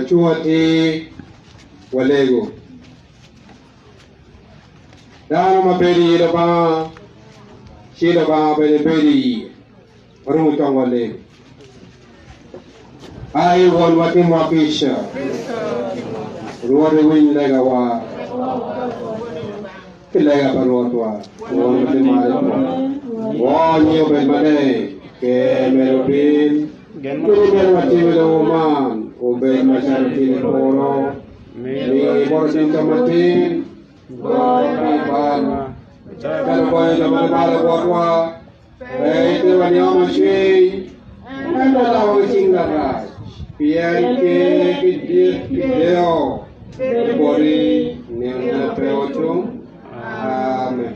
Wacung atir, walego. Dano ma bedo i Lubanga, ci Lubanga bene bedo i iye. Warumo cong walego. Ai Wonwa timwa kica. Rwot iwiny legawa. Ki lega pa Rwotwa, Won ma tye malo i polo. Wor nyingi obed maleng, ker mere obin. Kit mere ma tye i lobo man obed macalo tye i polo. Mi bot otinka matin, gony ki i bal, calo gonyo jo ma gibalo botwa. Pe iterwa nio ma cwiny, ento lawa ki cing larac, pien ker ki dit ki deyo tye boti nino pe otum. Amen.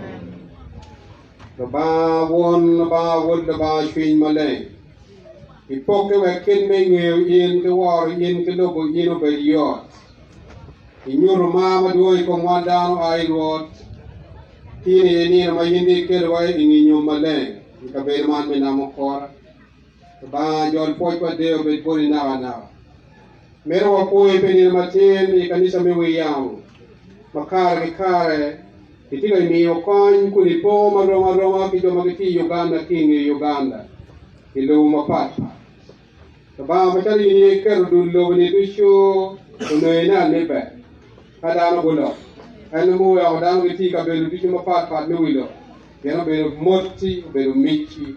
Lubanga Won, Lubanga Wod, Lubanga Cwiny Maleng, ipokke wek kit me ngeyo in ki woro in ki lubo in obed yot. Inyuto mar madwong i kom wan dano, ai Rwot. Tin aye nino ma in dong ikelowa i nge nyom maleng i kabedo man me namo kora. Lubanga jol pwoc pa deyo obed boti nakanaka. Mito wapwoyi pi nino matin i kanica me wi yamo ma kare ki kare itye ka miyo kony kun ipongo ma rom aroma ki jo ma gitye i Uganda ki i nge Uganda i lobo mapat pat. Lubanga macalo in aye iketo dul lobo-ni ducu onongo ineno ni ber ka dano gulok. En muweko dano gitye i kabedo ducu mapatpat me wi lobo, pien obedo motti, obedo micci.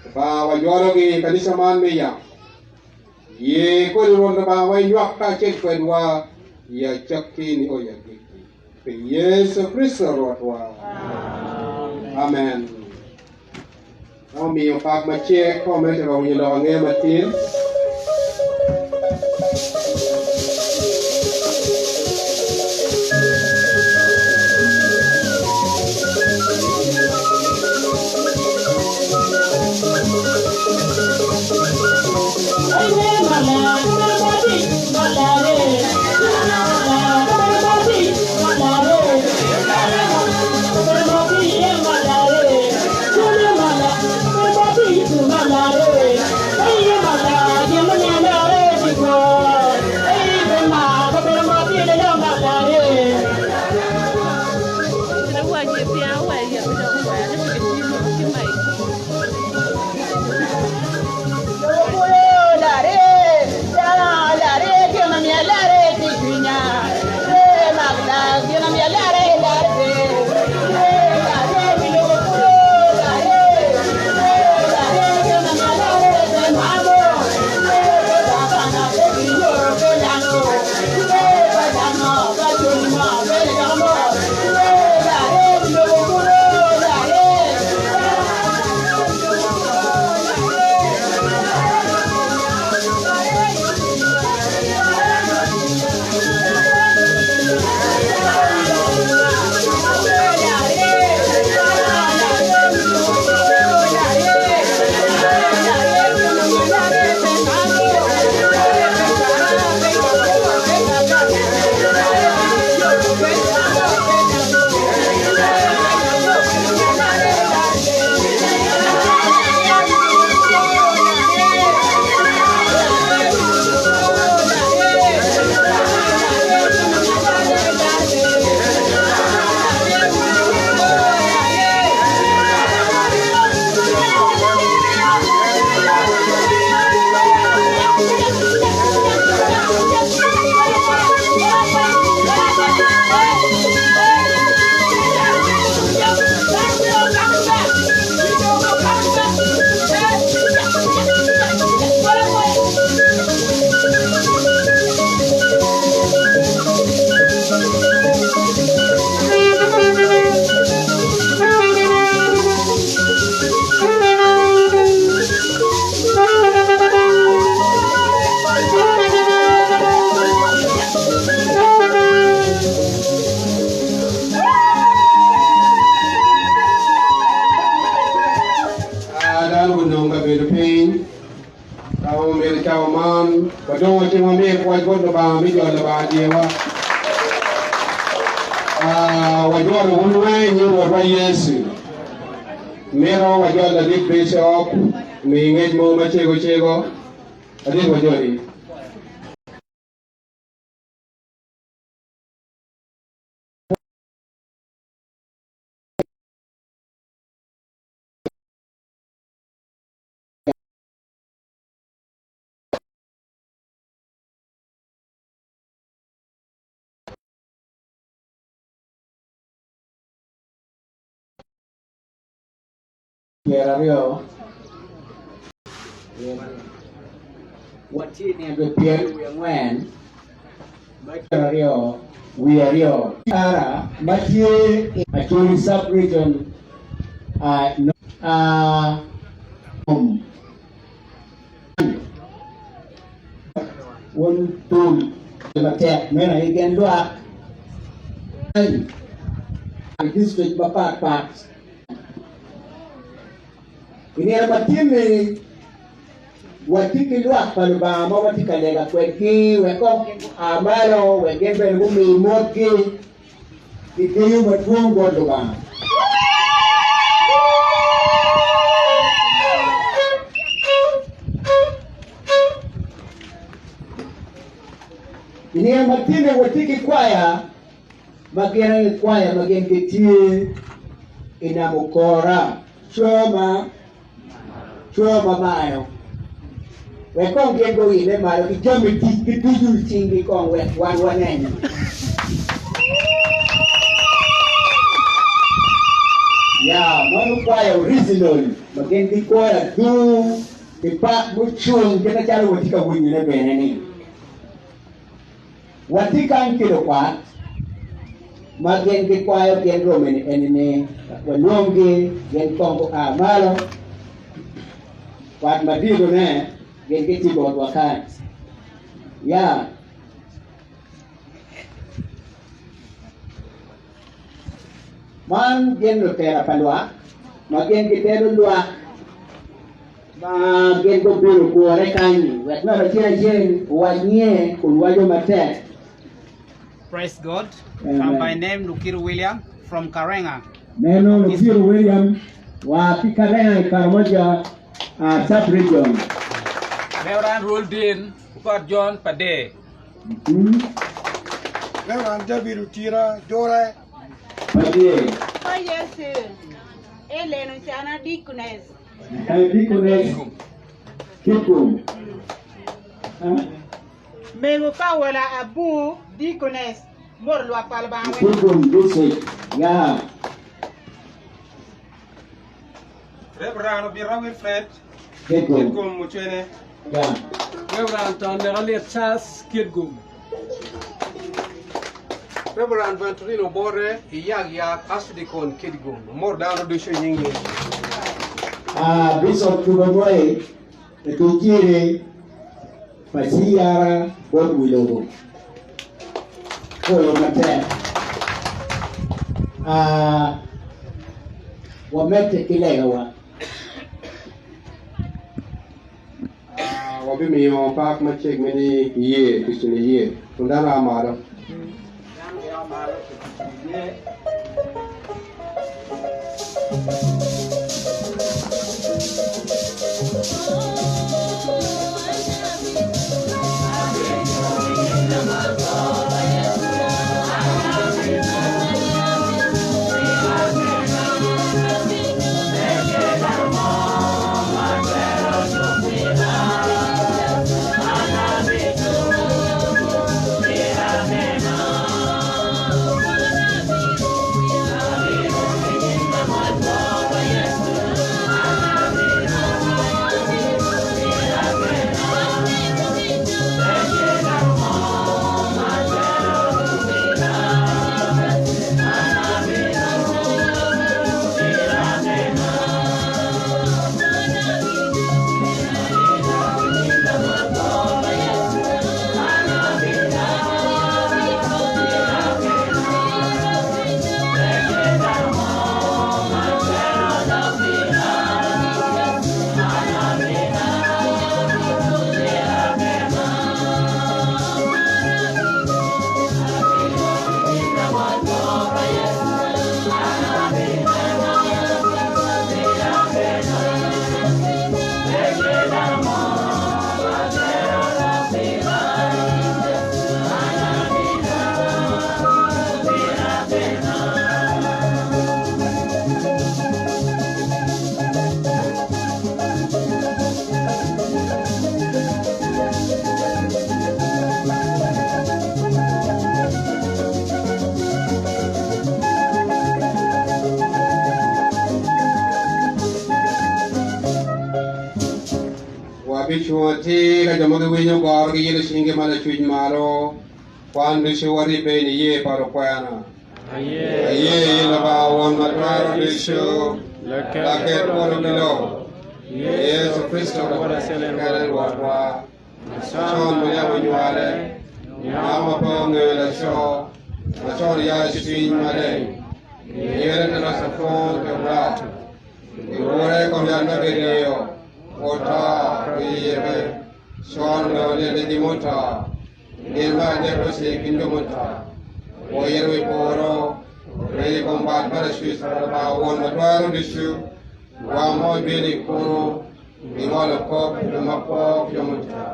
Lubanga wajologi i kanica man me yamo. Ye kodi Rwot Lubanga wa inywak kacel kwedwa i acakki nio i agikki. Pi Yecu Kricito Rwotwa. Amen. Omiyo pak macek ka omedde ka winyo lok angeya matin. Dano gunongo kabedo piny ka omyero i cawa man wadongo cingwa me pwoc bot Lubanga me jolo Lubanga dyewa. Wajolo wun weng i nyim Rwotwa Yecu. Mito wajol ladit Bicop mi ngec mo macego cego. Ladit wajoli. pyeraryo watye i nino pyeraryo wiye angwen me pyeraryo wiye aryo ara ma tye i Acholi sub region Won tul matek meno aye gin lwak i district mapat pat. I nino ma tin-ni, watye ki lwak pa Lubanga ma watye ka lega kwedgi wek kong gin gua malo wek gin bene gumi motgi ki deyo madwong bot Lubanga. I nino ma tin-ni watye ki kwaya ma gin aye kwaya ma gin gitye i namo kora co ma co ma malo wek kong gin guile malo ki jami ticgi ducu i cinggi kong wek wan wanen. Ya mano kwaya original ma gin gikwoyo adur ki pak mucung kit macalo watye ka winyone bene ni. Watye kany ki lukwat ma gin gikwayo gin romini eni-ni wek walwonggi gin kong gua malo. Kwat maditone gin gitye botwa kany. Ya. Man gin lutela pa lwak ma gin gitelo lwak. Ma gin gubino gure kany-nyi wek ngat acel acel owac nyinge kun waco matek. Praise God. I'm by name Lukiru William from Karenga. Meno Lukiru William wa ki Karenga i Karamoja sub region. Reverend Ruldin Ukot John Pade. Reverend David Otira Jure. Pade. Pa Yecu, Ellen Ocana Deaconess. Deaconess Kitgum. Mego Paola Abu, Deaconess, Moro lwak pa Lubanga weng. Kitgum District, ya. Reverend Obita Wilfred, Kitgum. Kitgum Mucwene. Ya. Reverend Tondeka Lit Charles, Kitgum. Reverend Venturino Bore, Iyak Yak, Archdeacon Kitgum. Amor dano ducu i nying Yecu. Ah, Bishop Tugomoi, Etuciri pa Ciara bot wi lobo. Polo matek. Ah, wamedde ki legawa. Wabimiyo pak macek me ni iye pi cwiny iye kun dano a malo. Wabicung atir ka jo ma giwinyo goro giyilo cinggi ma lacuc malo. Wan ducu waribbe i niye pa lukwena. Aye in Lubanga Won ma Twero Ducu, Laket polo ki lobo, Yecu Kricito kene Rwotwa, macon ma yam onywale, nyako ma pe ongeyo laco, macon ya i Cwiny Maleng, giyele te loco pwony Pilato, gigure i kom yat me kiryeyo, oto, giyike, con onongo lyelle ki muto. Nino me adek oce i kin jo muto, oito i polo, obedo i kom bat ma lacuc pa Lubanga Won Matwero Ducu, wang ma obino i kunu bingolo kop i jo makwo ki jo muto.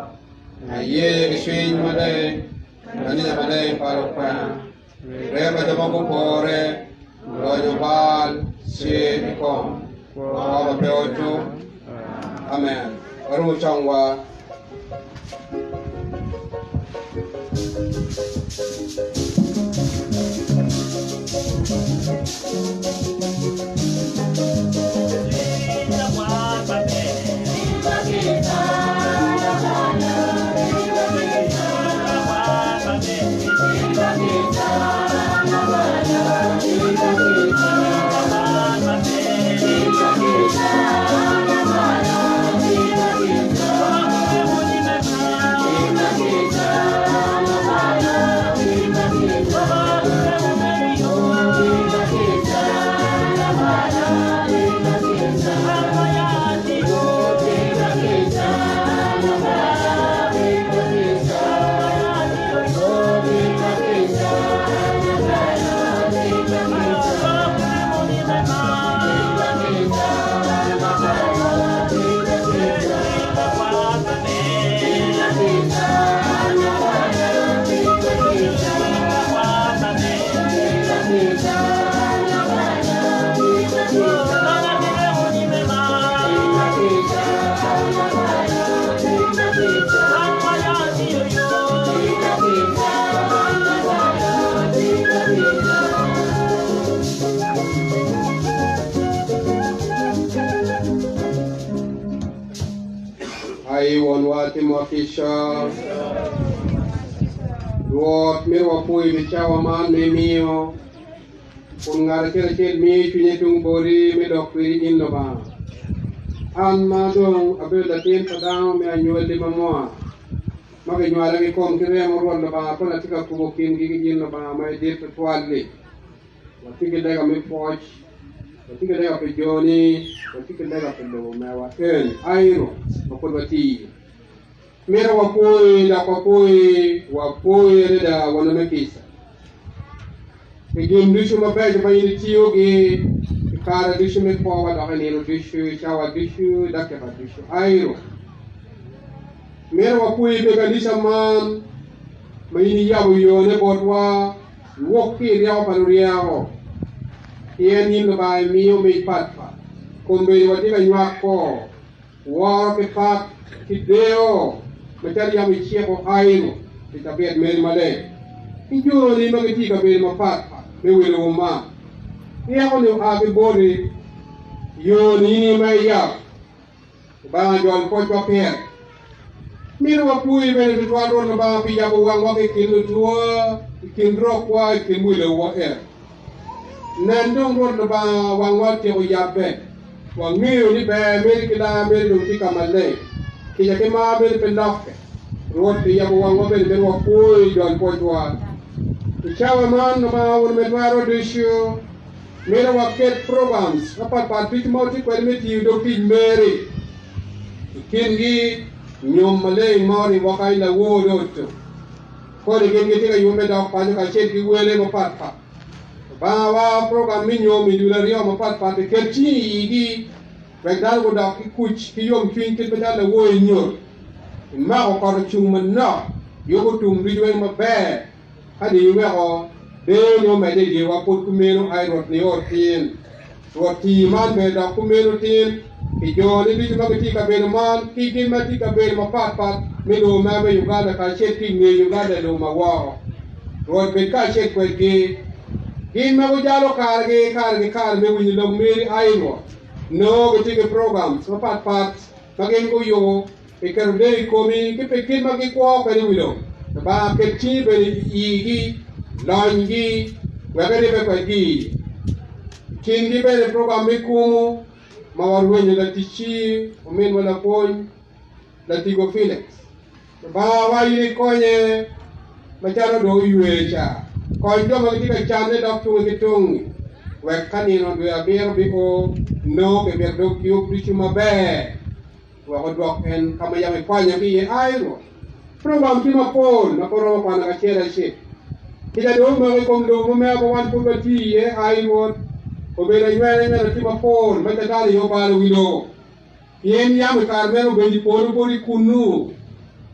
Aye ki Cwiny Maleng, kanica maleng pa lukwena, rem pa jo ma gupore, lonyo bal, cer i kom, kwo ma pe otum. Amen. Warumo congwa. Ai Wonwa, timwa kica. Rwot, myero wapwoyi pi cawa man ma imiyo, kun ngat acel acel miyo cwinye tung boti me lok kwedi in Lubanga. An ma dong abedo latin pa dano me anywalli mamwa, ma ginywala ki kom ki remo Rwot Lubanga kono atye ka kubo kingi ki in Lubanga ma idit twatwal-li. Watye ki lega me pwoc, watye ki lega pi joni, watye ki lega pi lobo mewa eni, ai Rwot, ma pud watye iye. Mito wapwoyi dok wapwoyi, wapwoyi adada Wonwa me kica, pi gin ducu mabeco ma in itiyogi i kare ducu me kwowa dok i nino ducu, i cawa ducu, i dakika ducu. Ai Rwot, mito wapwoyi pi kanica man ma in iyabo yone botwa, iwok ki i ryeko pa luryeko, pien in Lubanga imiyo mic patpat. Kombeddi watye ka nywako Woro ki pak ki deyo macalo yam iciko Airo pi cabit meri maleng, ki joni ma gitye i kabedo mapatpat me wi lobo man. Ryekoni oa ki boti, yoni ma iyabo. Lubanga jol pwocwa pire. Mito wapwoyi bene tutwal Rwot Lubanga pi yabo wangwa ki i kin lutwa, i kin rokwa, i kin wi lobowa ento. Nen dong Rwot Lubanga wangwa otyeko yabbe, wangeyo ni ber meri ki lar meri dong tye ka maleng, kica ki mar meri pe lokke. Rwot pi yabo wangwa bene myero wapwoyi jol pwocwa. I cawa man Lubanga Won me Twero Ducu mito waket programs mapatpat ducu ma watye kwede me tiyo dog tic meri. I kingi, nyom maleng ma oribo kany lawor odoto. Kodi gin gitye ka yubbe dok paco kacel ki wele mapatpat. Lubanga wa program me nyom i dul aryo mapatpat i ket cingi i igi wek dano gudok ki kuc ki yomcwiny kit macalo lawoyi nyut. Imako kot ocung manok, yubo tum ducu weng maber ka dong iweko deyo ni omedde i dyerwa pud kumeno ai Rwot nio tin. Rwot tii man bene dok kumeno tin pi jo ni ducu ma gitye i kabedo man ki gin ma tye i kabedo mapat pat me lobo mere me Uganda kacel ki i nge Uganda i lobo ma woko. Rwot bed kacel kwedgi. Gin ma gujalo karegi kare ki kare me winyo lok meri ai Rwot, nongo gitye ki programs mapat pat ma gin guyubo. Pi keto deyo i komi ki pi kit ma gikwo kwede i wi lobo. Lubanga ket cingi bene i igi, lonygi, wek iribbe kwedgi i iye. I kingi bene program me kumu ma warwenyo laticci ominwa lapwony Latigo Felix. Lubanga wa in ikonye macalo dong oywe ca. Kony jo ma gitye ka canne dok tunge ki tungi, wek ka nino dwe abiro bio, nongo kimito dog yub ducu maber. Wek odwok en ka ma yam ikwanyo ki iye, ai Rwot. Program tye mapol ma pe romo kwano kacel acel. Kica dong omako i kom lobo ma mega ma wan pud watye iye, ai Rwot. Obedo anywena anywena tye mapol ma Catan aye obalo wi lobo. Pien yam i kare meno obedo i polo pwod i kunnu.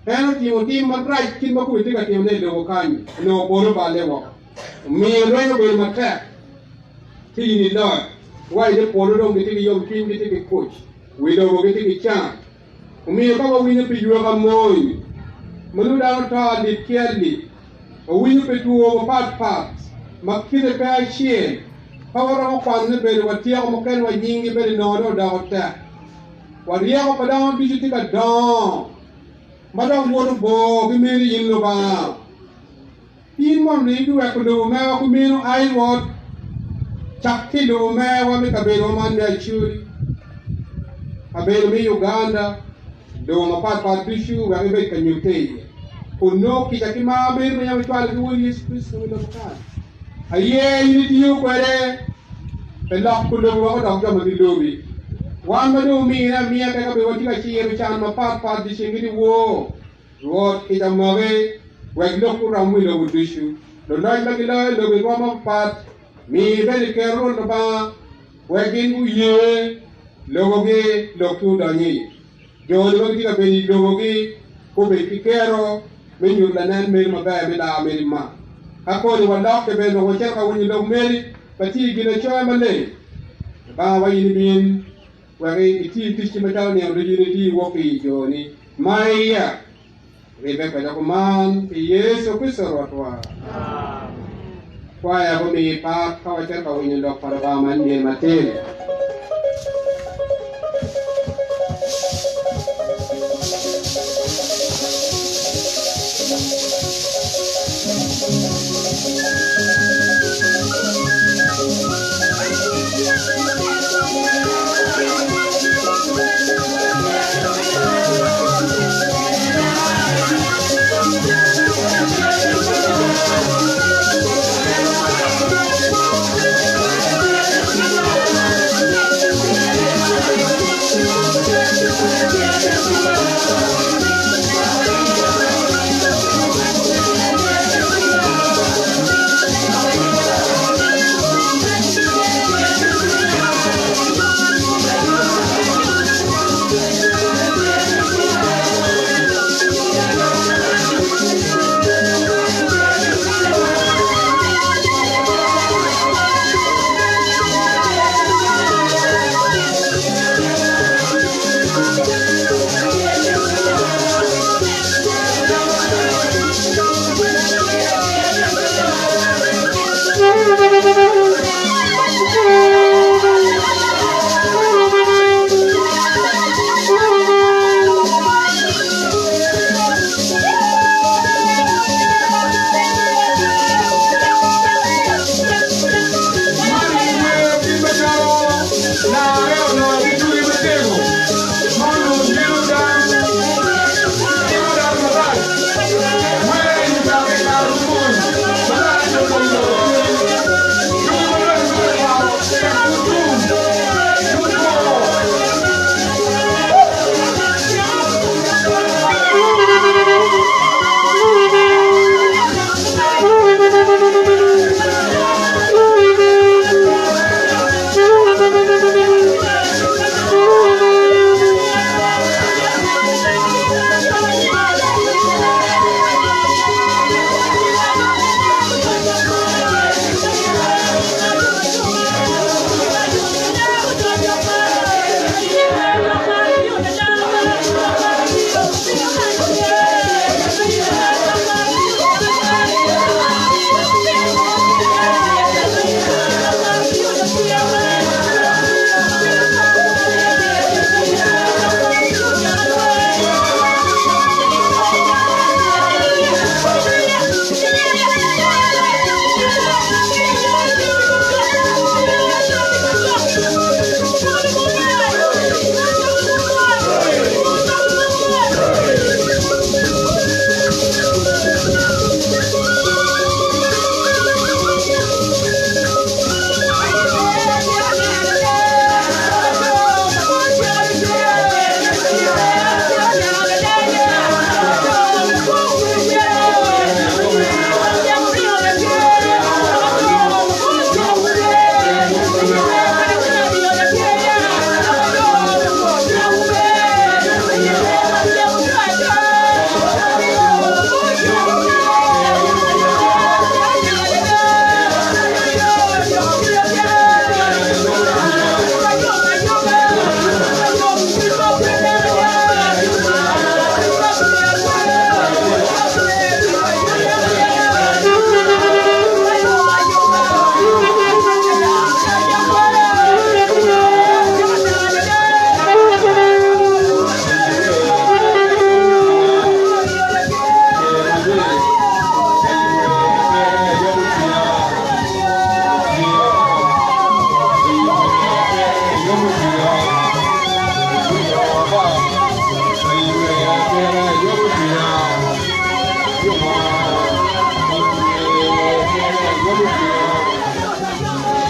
En otimo tim marac kit ma kome tye ka timone i lobo kany, onongo polo oballe woko. Omiyo lweny obedo matek. Ci in iloyo. Wa i te polo dong gitye ki yomcwiny, gitye ki kuc. Wi lobo gitye ki can. Omiyo ka wawinyo pi yweka mony ma nongo dano to alip ki alip, wawinyo pi two mapatpat ma kite pe acel, pe waromo kwanone bene watyeko mukene wa nyinggi bene nongo dong odoko tek. Wa ryeko pa dano ducu tye ka dongo ma dok woto bor ki meri in Lubanga. In mono ibiweko lobo mewa kumeno, ai Rwot, cak ki i lobo mewa me kabedowa man me Acholi, kabedo me Uganda, lobo mapatpat ducu wek ibed ka nyutte iye, kun nongo kica ki mar meri ma yam icwalo ki Wodi Yecu Kricito i lobo kany aye in itiyo kwede pi loko lobo wek odok jo ma gilobi. Wan ma dong omine amiya keken bene watye ka ciro can mapatpat dyeceng ki dyewor. Rwot kica omaki, wek lok gurom wi lobo ducu. Luloc ma giloyo lobo i rwom mapapat, mi bene iket Rwot Lubanga, wek gin guye lobogi lok ki odony iye. Jo-ni ma gitye ka bedo i lobogi gubed ki kero me nyuto lanen meri maber me lar meri ma. Ka koni walokke bene dong wacito ka winyo lok meri ma tye i Ginacoya Maleng. Lubanga wa in ibin. Wek iti ticci macalo nino ducu in iti iwok ki i joni ma iya ribbe kwede kuman pi Yecu Kricito Rwotwa. Kwaya gumiyi pak ka wacito ka winyo lok pa Lubanga manyen matin.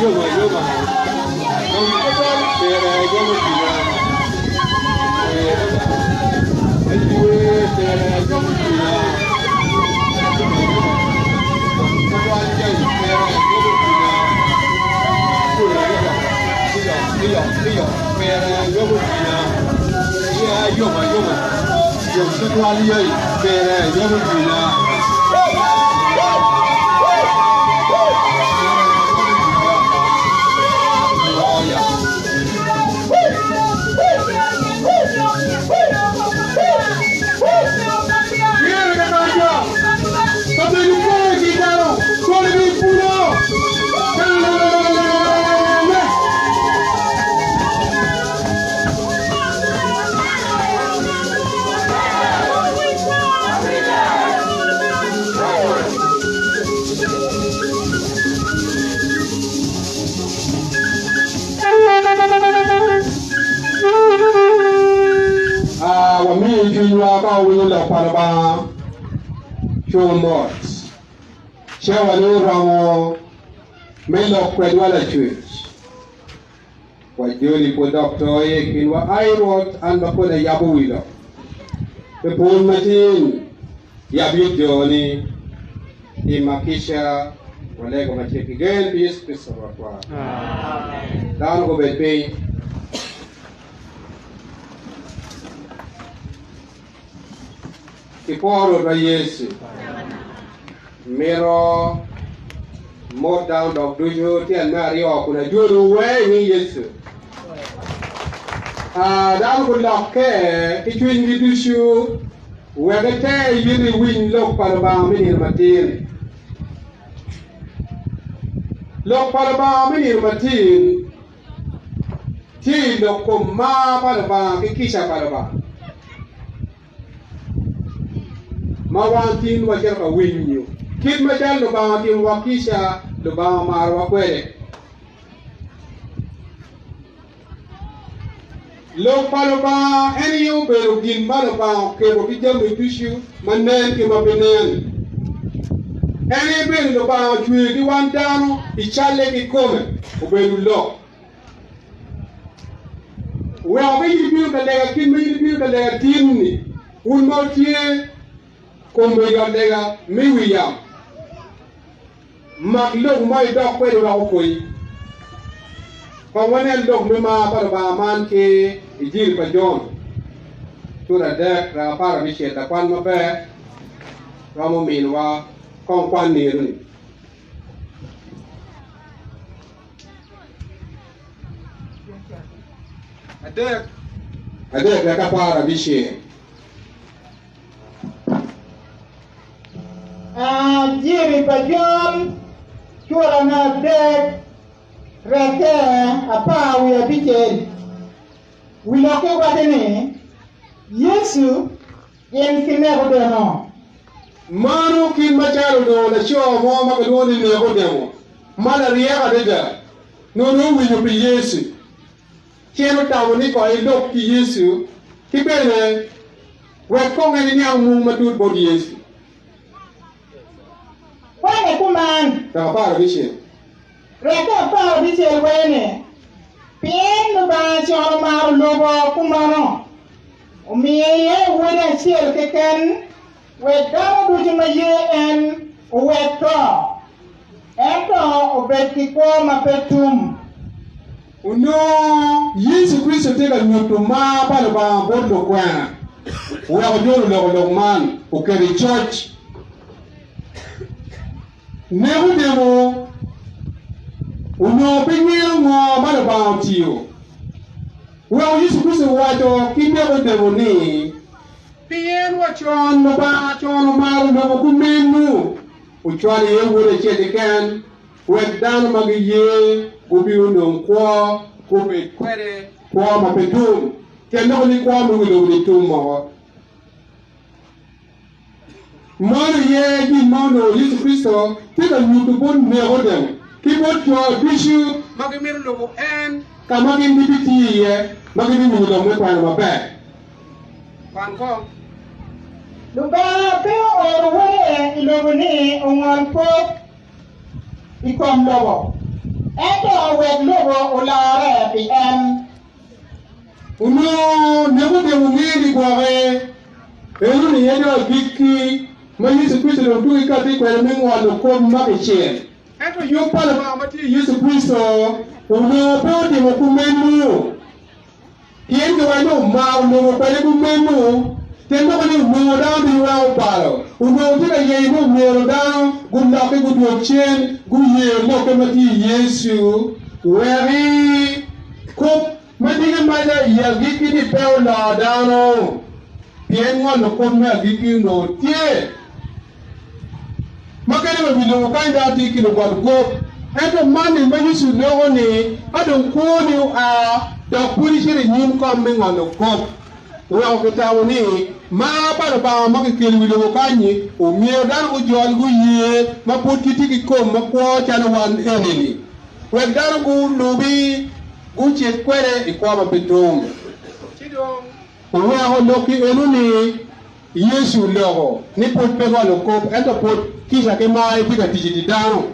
Yoma yoma. Yom tutwal pire yomo cwinya. Wer pire yomo cwinya. Yoma yoma. Yom tutwal yai pire yomo cwinya. Iyo, iyo, pire yomo cwinya. Iya yoma yoma. Yom tutwal yai pire yomo cwinya. Ah, wamiyo cwinywa ka wawinyo lok pa Lubanga cung mot. Cewa ni oromo me lok kwedwa Lacwec. Wajoli pud dok to iye i kinwa, ai Rwot, an ma koni ayabo wi lok. Pi pwony matin, yab it joni, timma kica, walego macek ki gen pi Yecu Kricito Rwotwa. Dano gubed piny. Kipwo Rwotwa Yecu. Mito mot dano dok ducu tyen me aryo kun ajolo wer i nying Yecu. Ah, dano gulokke ki cwinygi ducu wek iter yit iwiny lok pa Lubanga me nino matin. Lok pa Lubanga me nino matin tye i lok kom mar pa Lubanga ki kica pa Lubanga ma wan tin wacito ka winyo kit macalo Lubanga otimowa kica, Lubanga omarowa kwede. Lok pa Lubanga en aye obedo gin ma Lubanga oketo ki jami ducu ma nen ki ma pe nen. En aye bene Lubanga ocweyo ki wan dano i calle kikome, obedo lok. Weko ka in ibino ka lega kit ma in ibino ka lega tin-ni, wun ma wutye kom bedo ot lega me wi yamo, mak lok mo idok kwede wek okonyi. Kong wanen lok me mar pa Lubanga man ki i Jiri pa Jon, cura adek rang 16, lakwan maber romo miniwa kong kwan nino-ni. Adek. Adek lek 16. Ah, Jiri pa Jon, cura me adek, reke 15. Wi lokke waco ni, Yecu gin ki Nekodemo. Mano kit macalo onongo laco mo ma kilwongo ni Nekodemo, ma laryeko adada, nongo owinyo pi Yecu. Ci en otamo ni kong elok ki Yecu ki bene wek kong en eniang mung matut bot Yecu. Kwane kuman. Dok 16. Reke 16 wene, Pien Lubanga con omaro lobo kumano, omiyo iye Wode acel keken, wek dano ducu ma ye en owek to, ento obed ki kwo ma pe tum. Onongo Yecu Kricito tye ka nyuto mar pa Lubanga bot lukwena, oweko Jon oloko lok man oketo i coc. Nekodemo onongo pe ngeyo ngo ma Lubanga otiyo. Weko Yecu Kricito owaco ki Nekodemo ni, Pien wa con Lubanga con omaro lobo kumeno, ocwalo iye Wode acel keken, wek dano ma giye gubin onong kwo, gubed kwede kwo ma pe tum. Tyen loko ni kwo me wi lobo-ni tum moko. Man aye gin ma onongo Yecu Kricito tye ka nyuto bot Nekodemo ki bot jo ducu ma gimito lubo en ka ma gin gibitiyo iye ma gibiwinyo lok me kwena maber. Kwan kong. Lubanga pe ooro Wode i lobo ni ongol kop i kom lobo. ento wek lobo olorre pi en. Onongo Nekodemo ngeyo ni gwoke eno-ni en aye agikki ma Yecu Kricito dong tuki kati kwede me ngolo kop ma kicel. Ento yub pa Lubanga ma tye i Yecu Kricito onongo pe otimo kumeno. Pien giwaco ni omaro lobo kwede kumeno, tyen loko ni onongo dano ducu weko obalo. Onongo tye ka yenyo ni omyero dano gulokke gudwog cen guye lokke ma tye i Yecu wek i kop ma tye maca i agikki-ni pe oloo dano, pien ngolo kop me agikki onongo tye. Ma kadi wa i wi lobo kany dano tye ki lugol kop, ento man-ni ma Yecu oloko-ni, ka dong kwoni oa dok pud icito i nyim kom me ngolo kop, oweko kitamo ni mar pa Lubanga ma kikelo i wi lobo kany-nyi omyero dano gujol guye ma pud gitye ki kom makwo calo wan eni-ni, wek dano gulubi gucit kwede i kwo ma pe tum. Ci dong oweko lok-ki eno-ni. Yecu oloko ni pud pe ngolo kop ento pud kica ki mar tye ka tic i dye dano.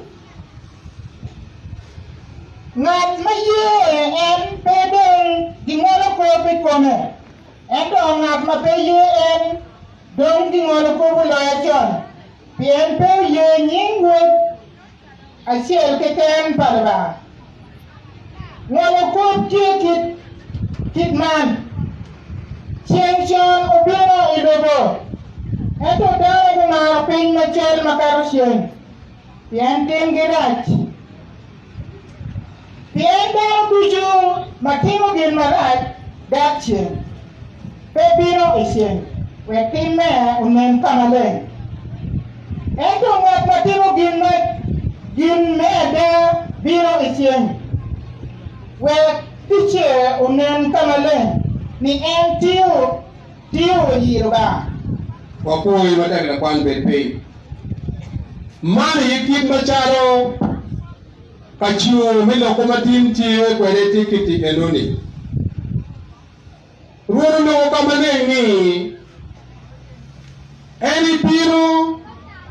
Ngat ma ye en pe dong gingolo kop i kome, ento ngat ma pe ye en dong gingolo kop oloye con, pien pe oye nying Wod acel keken pa Lubanga. Ngolo kop tye kit kit man, Ceng con obino i lobo, ento dano gumaro piny macol makato ceng, pien timgi rac. Pien dano ducu ma timo gin marac dag ceng, pe bino i ceng, wek timme onen ka maleng. Ento ngat ma timo gin ma gin me ada bino i ceng, wek ticce onen ka maleng ni en tiyo tiyo i Lubanga. Wapwoyi matek lakwan bed piny. Man aye kit macalo ka cur me loko matin tye kwede tye kiti enoni. Rwot oloko ka maleng ni, En ibino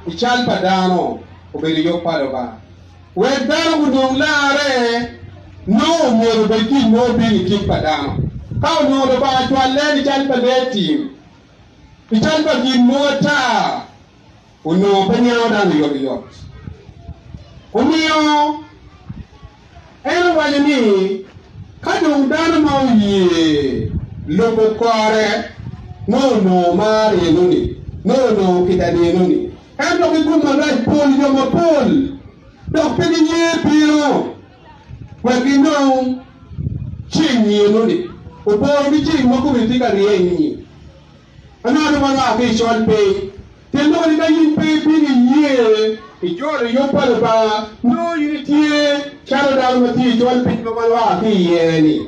i cal pa dano, obedo yub pa Lubanga. Wek dano gunong larre, nongo omyero obed gin mo obino i kit pa dano. Ka onongo Lubanga cwalle i cal pa lee tim, i cal pa gin mo ata, onongo pe niango dano oyotoyot. Omiyo en owaco ni, Ka dong dano ma oye lubo kore nongo onongo mar enoni, nongo onongo kica-ni enoni. Ento ki gum marac, pol jo mapol dok pe giye bino wek ginong ceng-ngi enoni. Oporo ki ceng ma kome tye ka ryeny-nyi. Aneno ma oa ki i col piny, pien loko ni ka in pe ibino iye ijolo yub pa Lubanga, nongo in itye calo dano ma tye i col piny ma wan oa ki iye-ni.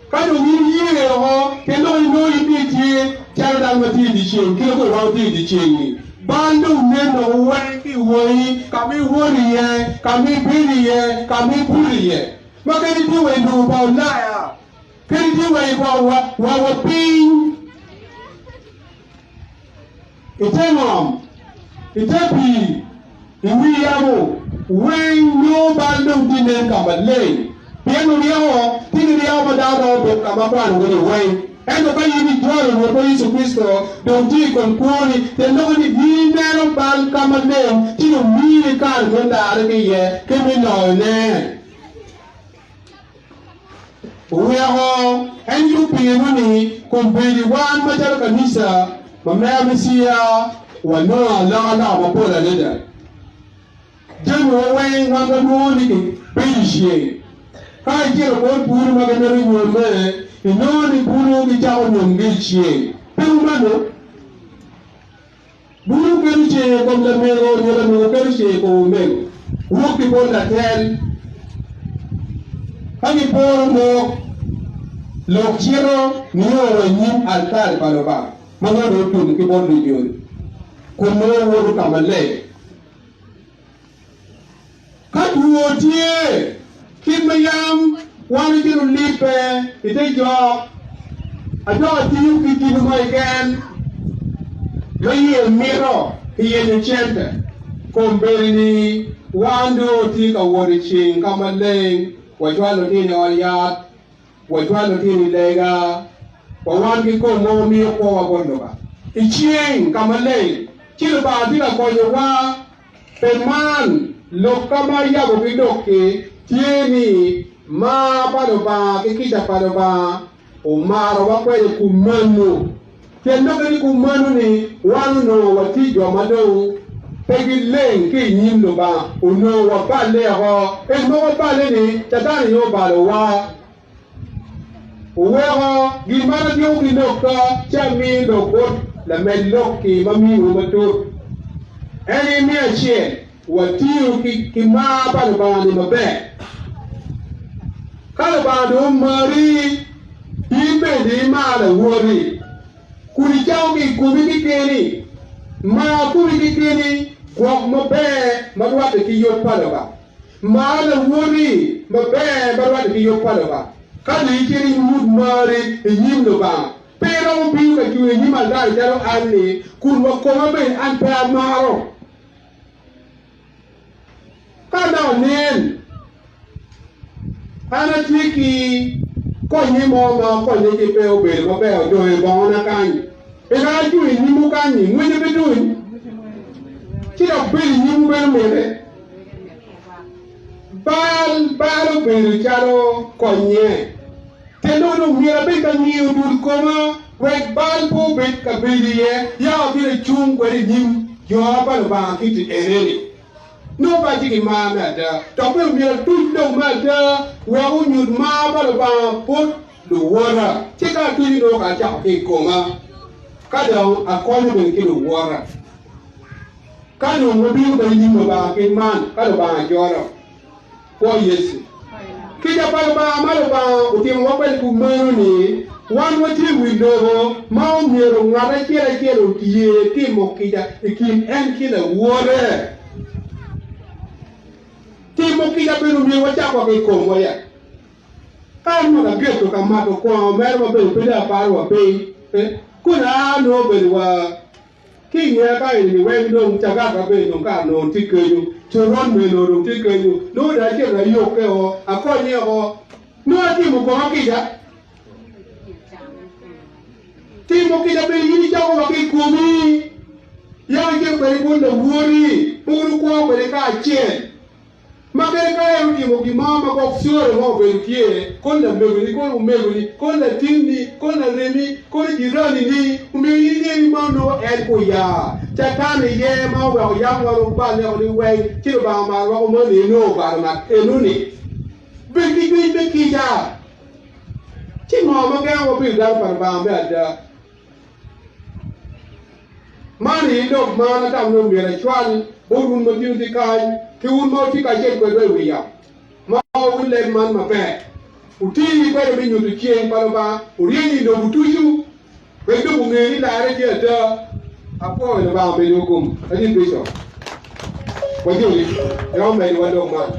Ka dong in iye woko, pien loko ni nongo in dong itye calo dano ma tye i dyeceng, kit ma kong romo tye i dyeceng-ngi. Bal dong nen dok weng ki i wangi, ka ma iwoto iye, ka ma ibedo iye, ka ma ibuto iye, ma kadi itye wa i lobo pa Ulaya. Kadi tye wa i wa piny, i te ngom, i te pii, i wi yamo, weng nongo bal dong tye nen ka maleng. Pien luryeko tye ki ryeko ma dano romo bedo ka ma kwano kwede weng. Ento ka in ijolo Rwotwa Yecu Kricito dong tye i kom kwoni, tyen loko ni in ineno bal ka maleng ci dong mini kare me larre ki iye ki me loyone. Oweko en yub piro ni kombeddi wan macalo kanisa ma mega Meciya wanongo alokaloka mapol adada. Jami wa weng wan walwongo ni kibedo i ceng. Ka icito bot bulu ma gimito nyomme, inongo ni bulu gicako nyomgi i ceng. Pe kumeno? Bulu keto ceng i kom lamego nyo lamego keto ceng i kom omego. Wok ki bot latel. Ka giporo lok, lok cito nio wa i nyim altar pa Lubanga ma nongo dong otum ki bot lunyodo, kun nongo woto ka maleng. Ka two tye, kit ma yam wan ocito libbe i te jok, ajok atiyo ki gino mo keken ma iye mito ki yenyo cente, kombeddi-ni. Wan dong watye ka wot i ceng ka maleng, wacwalo lutino i ot yat, wacwalo lutino i lega, wa wan kikomwa wamiyo kwowa bot Lubanga. I ceng ka maleng, ci Lubanga tye ka konyowa. Pe man, lok ka ma ayabo ki lok-ki tye ni, mar pa Lubanga ki kica pa Lubanga omarowa kwede kumeno. Pien lokke ni kumeno ni wan onongo watye jo ma dong pe gileng ki i nyim Lubanga, onongo waballe oko. En ma waballe-ni, Catan aye obalowa. Oweko gin ma atyeko ki lokka ci amiyo dok bot lamed lok-ki ma miyowu matut. En aye me acel, watiyo ki mar pa Lubanga-ni maber. Ka Lubanga dong omari, in bene imar lawoti, kun icamo ki i komi kekeni. Mar komi kekeni, gwok maber ma rwatte ki yub pa Lubanga. Mar lawoti maber ma rwatte ki yub pa Lubanga. Ka dong icito inyut marri i nyim Lubanga, pe iromo bino ka cung i nyim altar calo an-ni kun wa koma bene an pe amaro. Ka dok nen, an atye ki konye mo ma konye ki pe obedo maber odong i bongona kany. Eka acung i nyimwu kany-nyi, ngwece pe duny, ci dok bedo i nyimwu bene mitte. Bal, bal obedo calo konye. Pien dong onongo myero abed ka ngiyo dul koma wek bal pe obed ka bedo iye, yam abino acung kwede i nyim jo pa Lubanga kit i ene-ni. Nongo pe atye ki mar me ada, dok bene myero atuc lok me ada wek onyut mar pa Lubanga bot luwota. Ci ka atuco nongo kara acako ki i koma, ka dong akonyo bene ki luwota. Ka dong wabino kwede i nyim Lubanga kit man, ka Lubanga jolo. Kwo Yecu. Kica pa Lubanga ma Lubanga otimowa kwede kumeno ni, wan watye i wi lobo ma omyero ngat acel acel oye timo kica i kin en ki lawote. Timo kica bene omyero wacak wa ki i komwa ya. Ka an onongo ageto ka mato kongo mere ma bedo pe dong aparo wa piny, kun aa nongo obedo wa Ki i nge ka eni weng dong cagaka bene dong kare onongo tye kenyo, coron bene onongo dong tye kenyo, nongo dong acito ayokke o, akonye o, nongo atimo koma kica. Timo kica bene in icako wa ki i komi, yam icito kwede bot lawoti, pe wukwo kwede kacel. Ma kadi ka en otimo gin mo ma gwok core mo obedo tye, kono lamegoni, kono omegoni, kono latinni, kono laremi, kono jiranini, omiyo in inge ni ma onongo en kuya. Catan aye ma oweko yam wan oballe ni weng, ci Lubanga omaro woko mo ni enongo obalo ngat enoni. Bed ki cwiny me kica. Ci ngo ma gengowa bedo dano pa Lubanga me ada? Man aye lok ma an atamo ni omyero acwal bot wun ma tin wutye kany ki wun ma wutye kacel kwedwa i wi yamo, ma wuwiny leb man maber, wuti kwede me nyuto ceng pa Lubanga oryeny i lobo ducu, wek lobo onge ni larre tye ada. Apwoyo Lubanga obedo gum ladit Bicop. Wajoli, en omediwa lok man.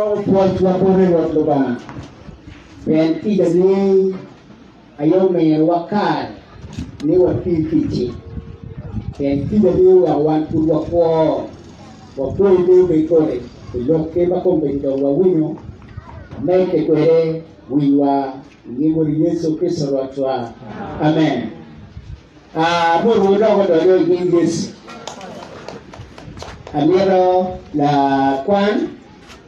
Wadwoko pwocwa boti Rwot Lubanga, pien kicani aye ominiwa kare ni wati ticci, pien kicani oweko wan pud wakwo. Wapwoyi pe obed kodi pi lokki ma kombeddi dong wawinyo, wamedde kwede winywa i nying Wodi Yecu Kricito Rwotwa. Amen. Amotwu dok odonyo i nying Yecu. Amito lakwan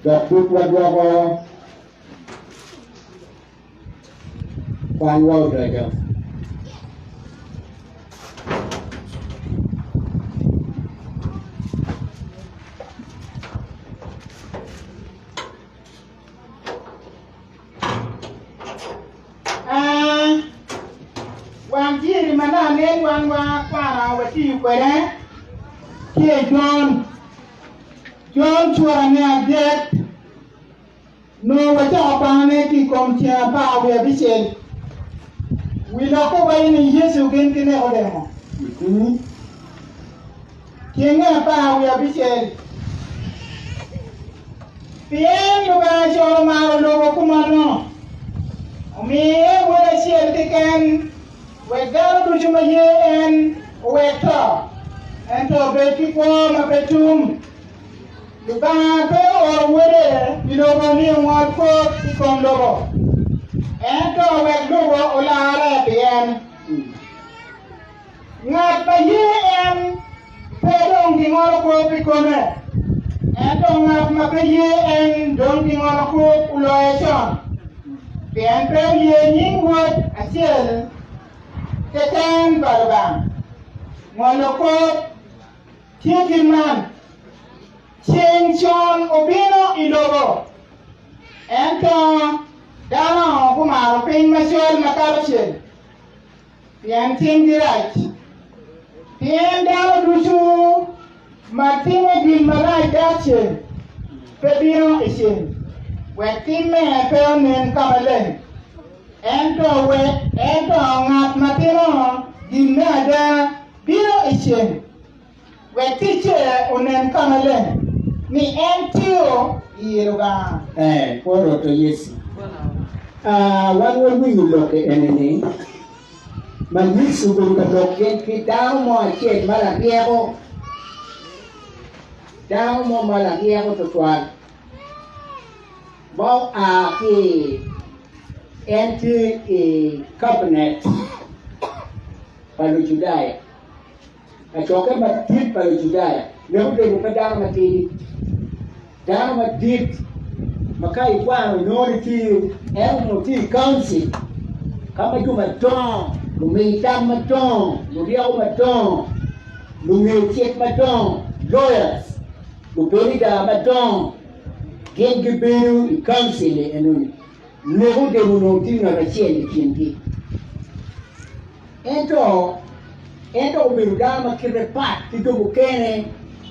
dok pud wadwoko kwanwa odoco. Wang jiri ma lanen wan wakwano watiyo kwede tye i Jon. Jon cura me adek nongo wacako kwanone ki i kom ceng 16. Wi lokke waco ni Yecu gin ki Nekodemo. Tyenge 16. Pien Lubanga con omaro lobo kumano, omiyo iye Wode acel keken, wek dano ducu ma ye en owek to, ento obed ki kwo ma pe tum. Lubanga pe ooro Wode i lobo ni ongol kop i kom lobo, ento wek lobo olarre pi en. Ngat ma ye en pe dong gingolo kop i kome, ento ngat ma pe ye en dong gingolo kop oloye con, pien pe oye nying Wod acel keken pa Lubanga. Ngolo kop tye kit man, Ceng con obino i lobo, ento dano gumaro piny macol makato ceng. Pien timgi rac. Pien dano ducu ma timo gin marac dok ceng, pe bino i ceng, wek timme pe onen ka maleng. Ento wek ento ngat ma timo gin me ada bino i ceng, wek ticce onen ka maleng, ni en tiyo i Lubanga. Ee, kwo Rwotwa Yecu. Aa, wan wawinyo lokke eni-ni, ma Yecu obedo ka lok gin ki dano mo acel ma laryeko, dano mo ma laryeko twatwal, ma oa ki en tye i kabinet pa Lujudaya. Kacokke madit pa Lujudaya wek obedo pe dano matidi, dano madit ma ka ikwano inongo ni tye en onongo tye i kauncil ka ma jo madongo, lumi tam madongo, luryeko madongo, lunge cik madongo, lawyers, lupilida madongo gin gibedo i kauncil enoni. Nekodemo onongo tye ngat acel i kingi. Ento, en dok obedo dano ma kite pat ki jo mukene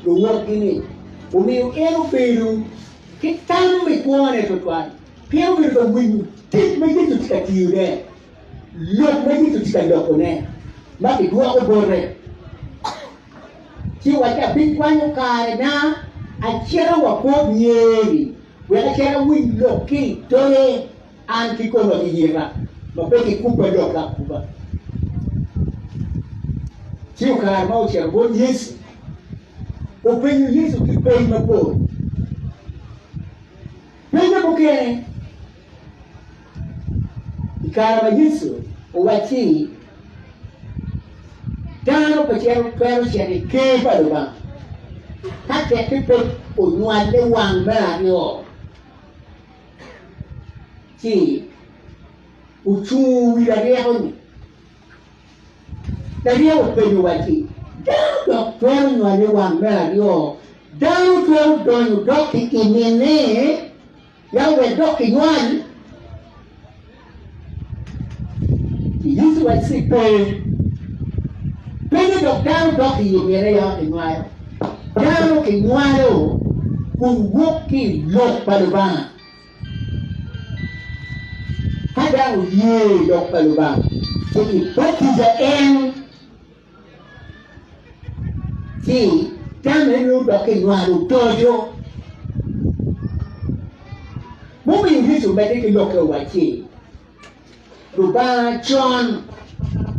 luwotgi-ni, omiyo en obedo ki tam i kwone twatwal pien obedo ka winyo tic ma Yecu tye ka tiyone, lok ma Yecu tye ka lokone ma kidwoko bote. Ci owacci, Abikwanyo karena acito wa bot nyeri wek acit awiny lok ki i doge. An kikoma ki yita ma pe kikubba lok akuba. Ci okare ma ocito bot Yecu, openyo Yecu ki peny mapol. Penye mukene, i kare ma Yecu owacci dano pe twero cito i Ker pa Lubanga ka tekki pe onywale wang me aryo, Ci ocungo wi laryeko-ni. Laryeko openyo wacci, Dano dok twero nywale wang me aryo? Dano twero donyo dok ki i minne ya wek dok kinywal? Ci Yecu wacci, Pe. Pe ni dok dano dok i minne ya kinywalo. Dano kinywalo kun wok ki i lok pa Lubanga. Ka dano oye lok pa Lubanga, ci kibatija en, ci tamme nongo dok kinywalo odoco. medde ki lokke owacci, Lubanga con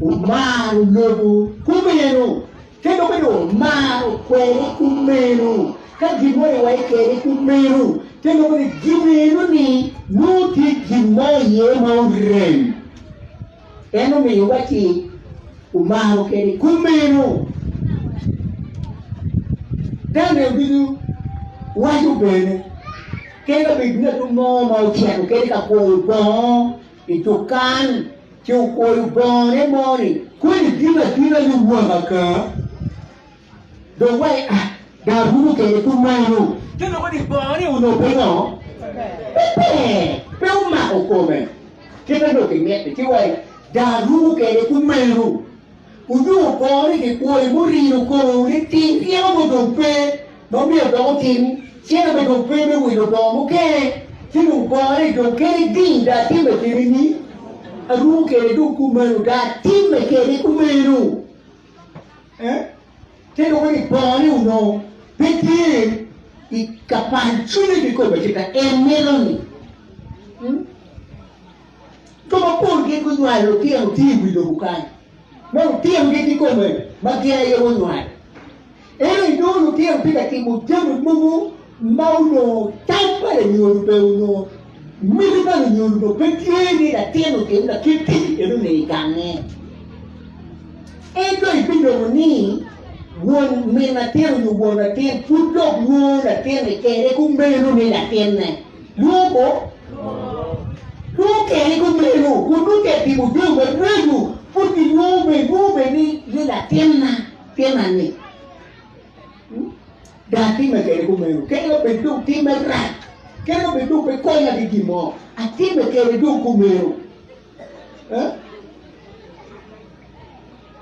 omaro lobo kumeno, te dok bene omaro kwede kumeno. Ka gin mo iwaco kwede kumeno, te dok bene gin eno-ni nongo tye gin mo iye ma orem. En omiyo wacci omaro kwede kumeno. Daniel ducu waco bene. Kadi ka bed ngat mo ma ocito kede ka kwoyo bongo i dukan ci okwoyo bongone mo-ni, koni bino abina ni waka ka dong wa ah dong arumo kede kumeno, ci loko ni bongone onongo pe ngo? Pe ber, pe omako kome kit ma onongo kimiti, ci wa dong arumo kede kumeno, onongo bongone kikwoyo murino kome niting ryeko mo dong pe. Ma myero dok otim, cente bene dong pe me wilo bongo mukene, ci dong bongone dong kene ding dong atimme kede ni arumo kede dong kumeno dong atimme kede kumeno. Eh? Te dong ni bongone onongo pe tye i kapal cwinye kikome ci ka en mito ni. Hmm? Jo mapol gin gunywalo lutino tye i wi lobo kany, ma lutinogi kikome ma gin aye gunywalo. Ento inongo lutino tye ka timo jami mogo ma onongo tam pa lanyodo pe onongo miti pa lunyodo dong pe tye ni latin otim lakit tic enoni i gange. Ento ibinongo ni won min latin onyo won latin pud dok lwongo latin-ni kede kumeno ni latinne. Lwongo ko? Lwongo kede kumeno kun nongo tye ka timo jami maraco pud gilwongo bene lwongo bene ni latinna. Tima ni, Dong atime kwede kumeno, kadi obed dong timme rac, kadi obed dong pe konya ki gin mo, atime kwede dong kumeno. Eh?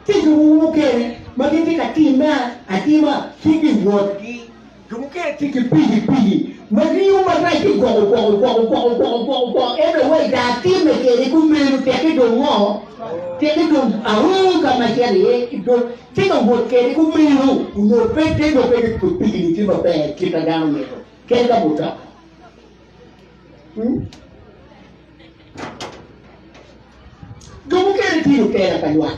Tye jo mogo mukene ma gitye ka timme atima ki giwotgi, jo mukene tye ki pikipiki ma ringo marac ki gwoko gwoko gwoko gwoko gwoko gwoko gwoko ento wai dong atime kwede kumeno tekke dong ngo? Tekke dong ao ka ma acito iye dong tye ka wot kwede kumeno onongo pe te dong pe pikipiki tye maber kit ma dano mito kadi ka mutoka. Hmm? Jo mukene tye lutela pa lwak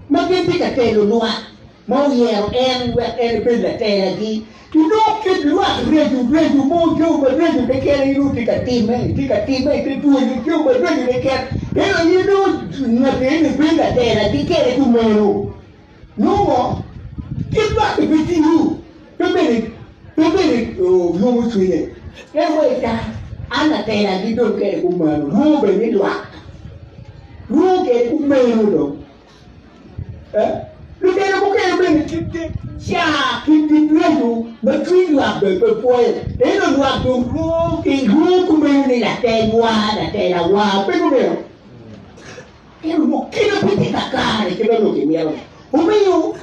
ma gin tye ka telo lwak ma oyero en wek en ebed latelagi. Inongo kit lwak reco reco mo jo mareco keken inongo tye ka timme, tye ka timme i te dwonyo jo mareco keken. Ento in inongo ngat eni bedo latelagi kede kumeno. Nongo kit lwak-ki pe tiyo, pe bene pe bene yomo cwinye. En wai ta, an latelagi dong kede kumeno, lwongo bene ni lwak, lwongo kede kumeno dong. Eh? Lutela mukene bene kitgi car, kitgi reco ma cwiny lwak bene pe pwoyo. Ento lwak dong lwongo ki lwongo kumeno ni latelwa, latelawa, pe kumeno? Ento onongo kite pe tye kakare kit ma onongo kimito. Omiyo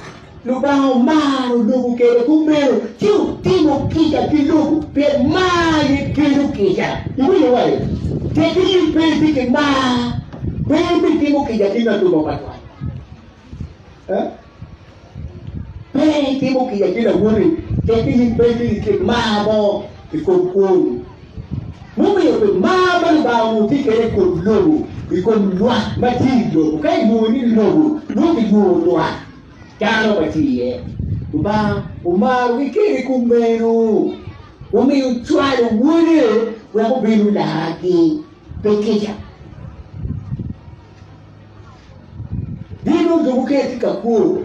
Lubanga omaro lobo kwede kumeno, ci otimo kica ki lobo, pien mar aye kelo kica. Iwinyo wai? Tek in pe itye ki mar, pe ibitimo kica ki ngat mo matwal. Eh? Pe itimo kica ki lawoti, tek in pe itye ki mar mo i kom kwoni. Mumiyo pi mar ma Lubanga onongo tye kwede i kom lobo, i kom lwak ma tye i lobo, ka ilwongo ni lobo, nongo kilwongo lwak dano ma tye iye. Lubanga omarogi kede kumeno, omiyo ocwalo Wode wek obin olargi pi kica. Gin jo mukene tye ka kwo,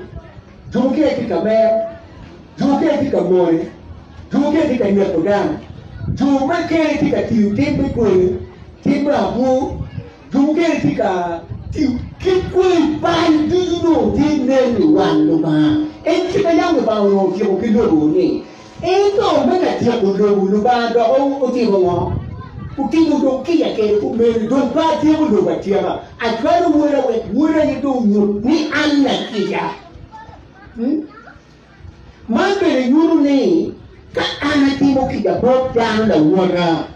jo mukene tye ka mer, jo mukene tye ka mone, jo mukene tye ka neko dano, jo mukene tye ka tiyo tim me kwele, tim me abwor, jo mukene tye ka tiyo kit kweli bal ducu nongo tye nen i wang Lubanga. En kit ma yam Lubanga onongo otyeko ki lobo-ni. Ento me ka tyeko lobo, Lubanga dok otimo ngo? Otimo dong kica kede kumeno, dong pe atyeko lobo atyeka, acwalo Woda wek Woda aye dong onyut ni an lakica. Hmm? Man bene nyuto ni ka an atimo kica bot dano lawota,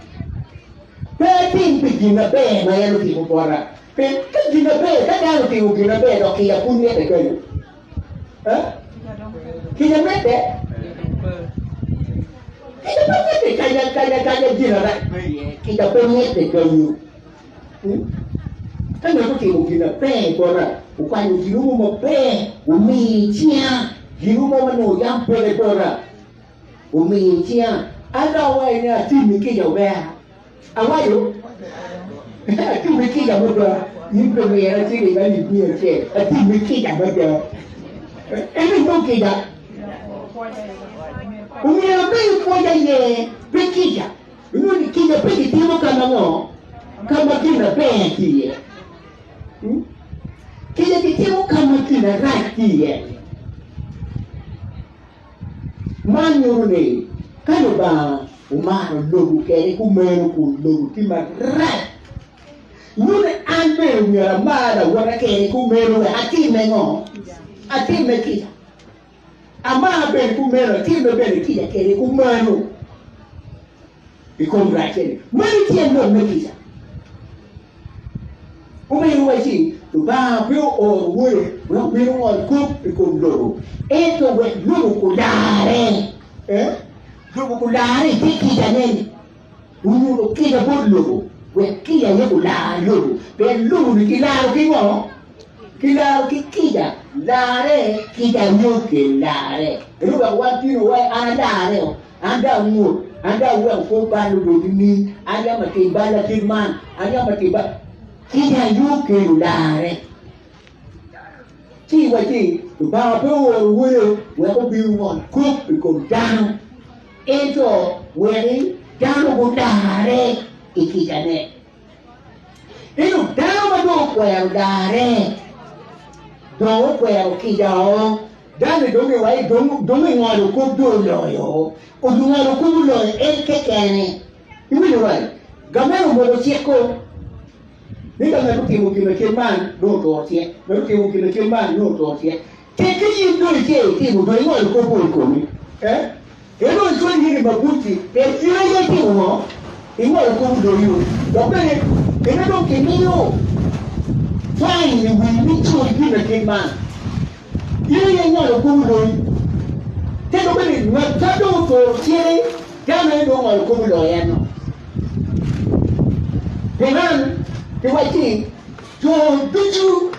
pe atim pi gin maber ma en otimo bota. Pien ka gin maber, ka dano otimo gin maber dok kica pud mitte kenyo. Kica medde. Kica pe mitte kanya kanya kanya gin arac pe iye. Kica pe mitte ganyu. Ka ngat otimo gin maber bota, okwanyo gin mo maber omiyo i cinga, gin mo ma onongo yam peke bota, omiyo i cinga, an dok awaco ni atimmi kica omera. Awaco, atimmi kica mada, in pe myero ciling alip miya acel, atimmi kica mada. En onongo kica. Omyero abed pwoc aye pi kica. Inongo ni kica pe kitimo ka ma ngo? Ka ma gin maber tye iye. Kica kitimo ka ma gin arac tye iye. Man nyuto ni ka Lubanga omaro lobo kwede kumeno kun lobo tye marac, nyuto ni an bene myero amar lawota kwede kumeno wek atimme ngo? Atimme kica. Amar bene kumeno, atimme bene kica kwede kumeno i kom racce-ni. Meno tyen lok me kica. Omyero waci, Lubanga pe ooro Wode wek obin ongol kop i kom lobo, ento wek lobo kularre. Lobo kularre i te kicane-ni. Onyuto kica bot lobo wek kica aye olar lobo, pien lobo-ni kilaro ki ngo? Kilaro ki kica. Larre, kica aye okel larre. Ento wek wan tino wa an alarreo, an dong angut, an dong aweko kor bal obed nining, an yam atim bal kit man, an yam atim bal. Kica aye okelo larre. Ci iwacci, Lubanga pe ooro Wode wek obin ongol kop i kom dano, ento wek dano gularre i kicane. Ento dano ma dong okwero larre, dong okwero kica-o, dano-ni dong giwaco ni dong ingolo kop dong oloyo, ongolo kop oloyo en kekene. Iwinyo rac? Gamente omoko cik-ku. Ni ka ngat otimo gin ma kit man, nongo oturo cik, ngat otimo gin ma kit man, nongo oturo cik. Tek ka in dong ice itimo, dong ingolo kop o i komi. Eh? En dong icwalo in i mabuc-ci, pien in aye itimo ngo? Ingolo kop odoyi-u. Dok bene, ene dong kimiyo fine i wii ni cul gin ma kit man. In aye ingolo kop odoyi. Tek dok bene, ngat ka dong oturo cik-ki, dano aye dong ongolo kop oloyo en-nu. Pi man, kiwacci, Jo ducu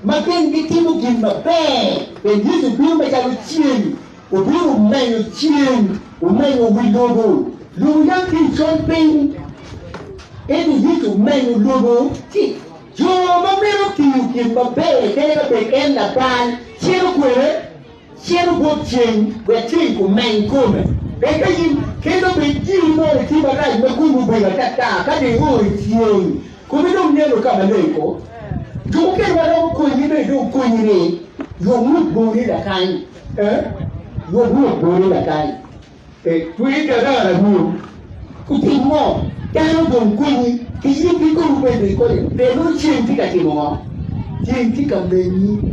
ma gin gitimo gin maber, pien Yecu obino macalo ceng, obino omenyo ceng, omenyo wi lobo. Lobo yam tye i col piny, ento Yecu omenyo lobo. Ci jo ma mito tiyo gin maber kadi ka bed en labal, cito kwede. Cito bot ceng wek ceng omeny kome. Pe ka in kendo bed giri mo itye marac ma komi obedo atata ka dong io i ceng, komi dong neno ka maleng ko. Jo mukene ma romo konyi bene dong konyi ni yub ngut boni lakany. Eh, yub ngut boni lakany. Eh, twer dada lanyut. Otim ngo? Dano dong konyi ki yubbi komi bedo i kode pe nongo ceng tye ka timo ngo? Ceng tye ka menyi.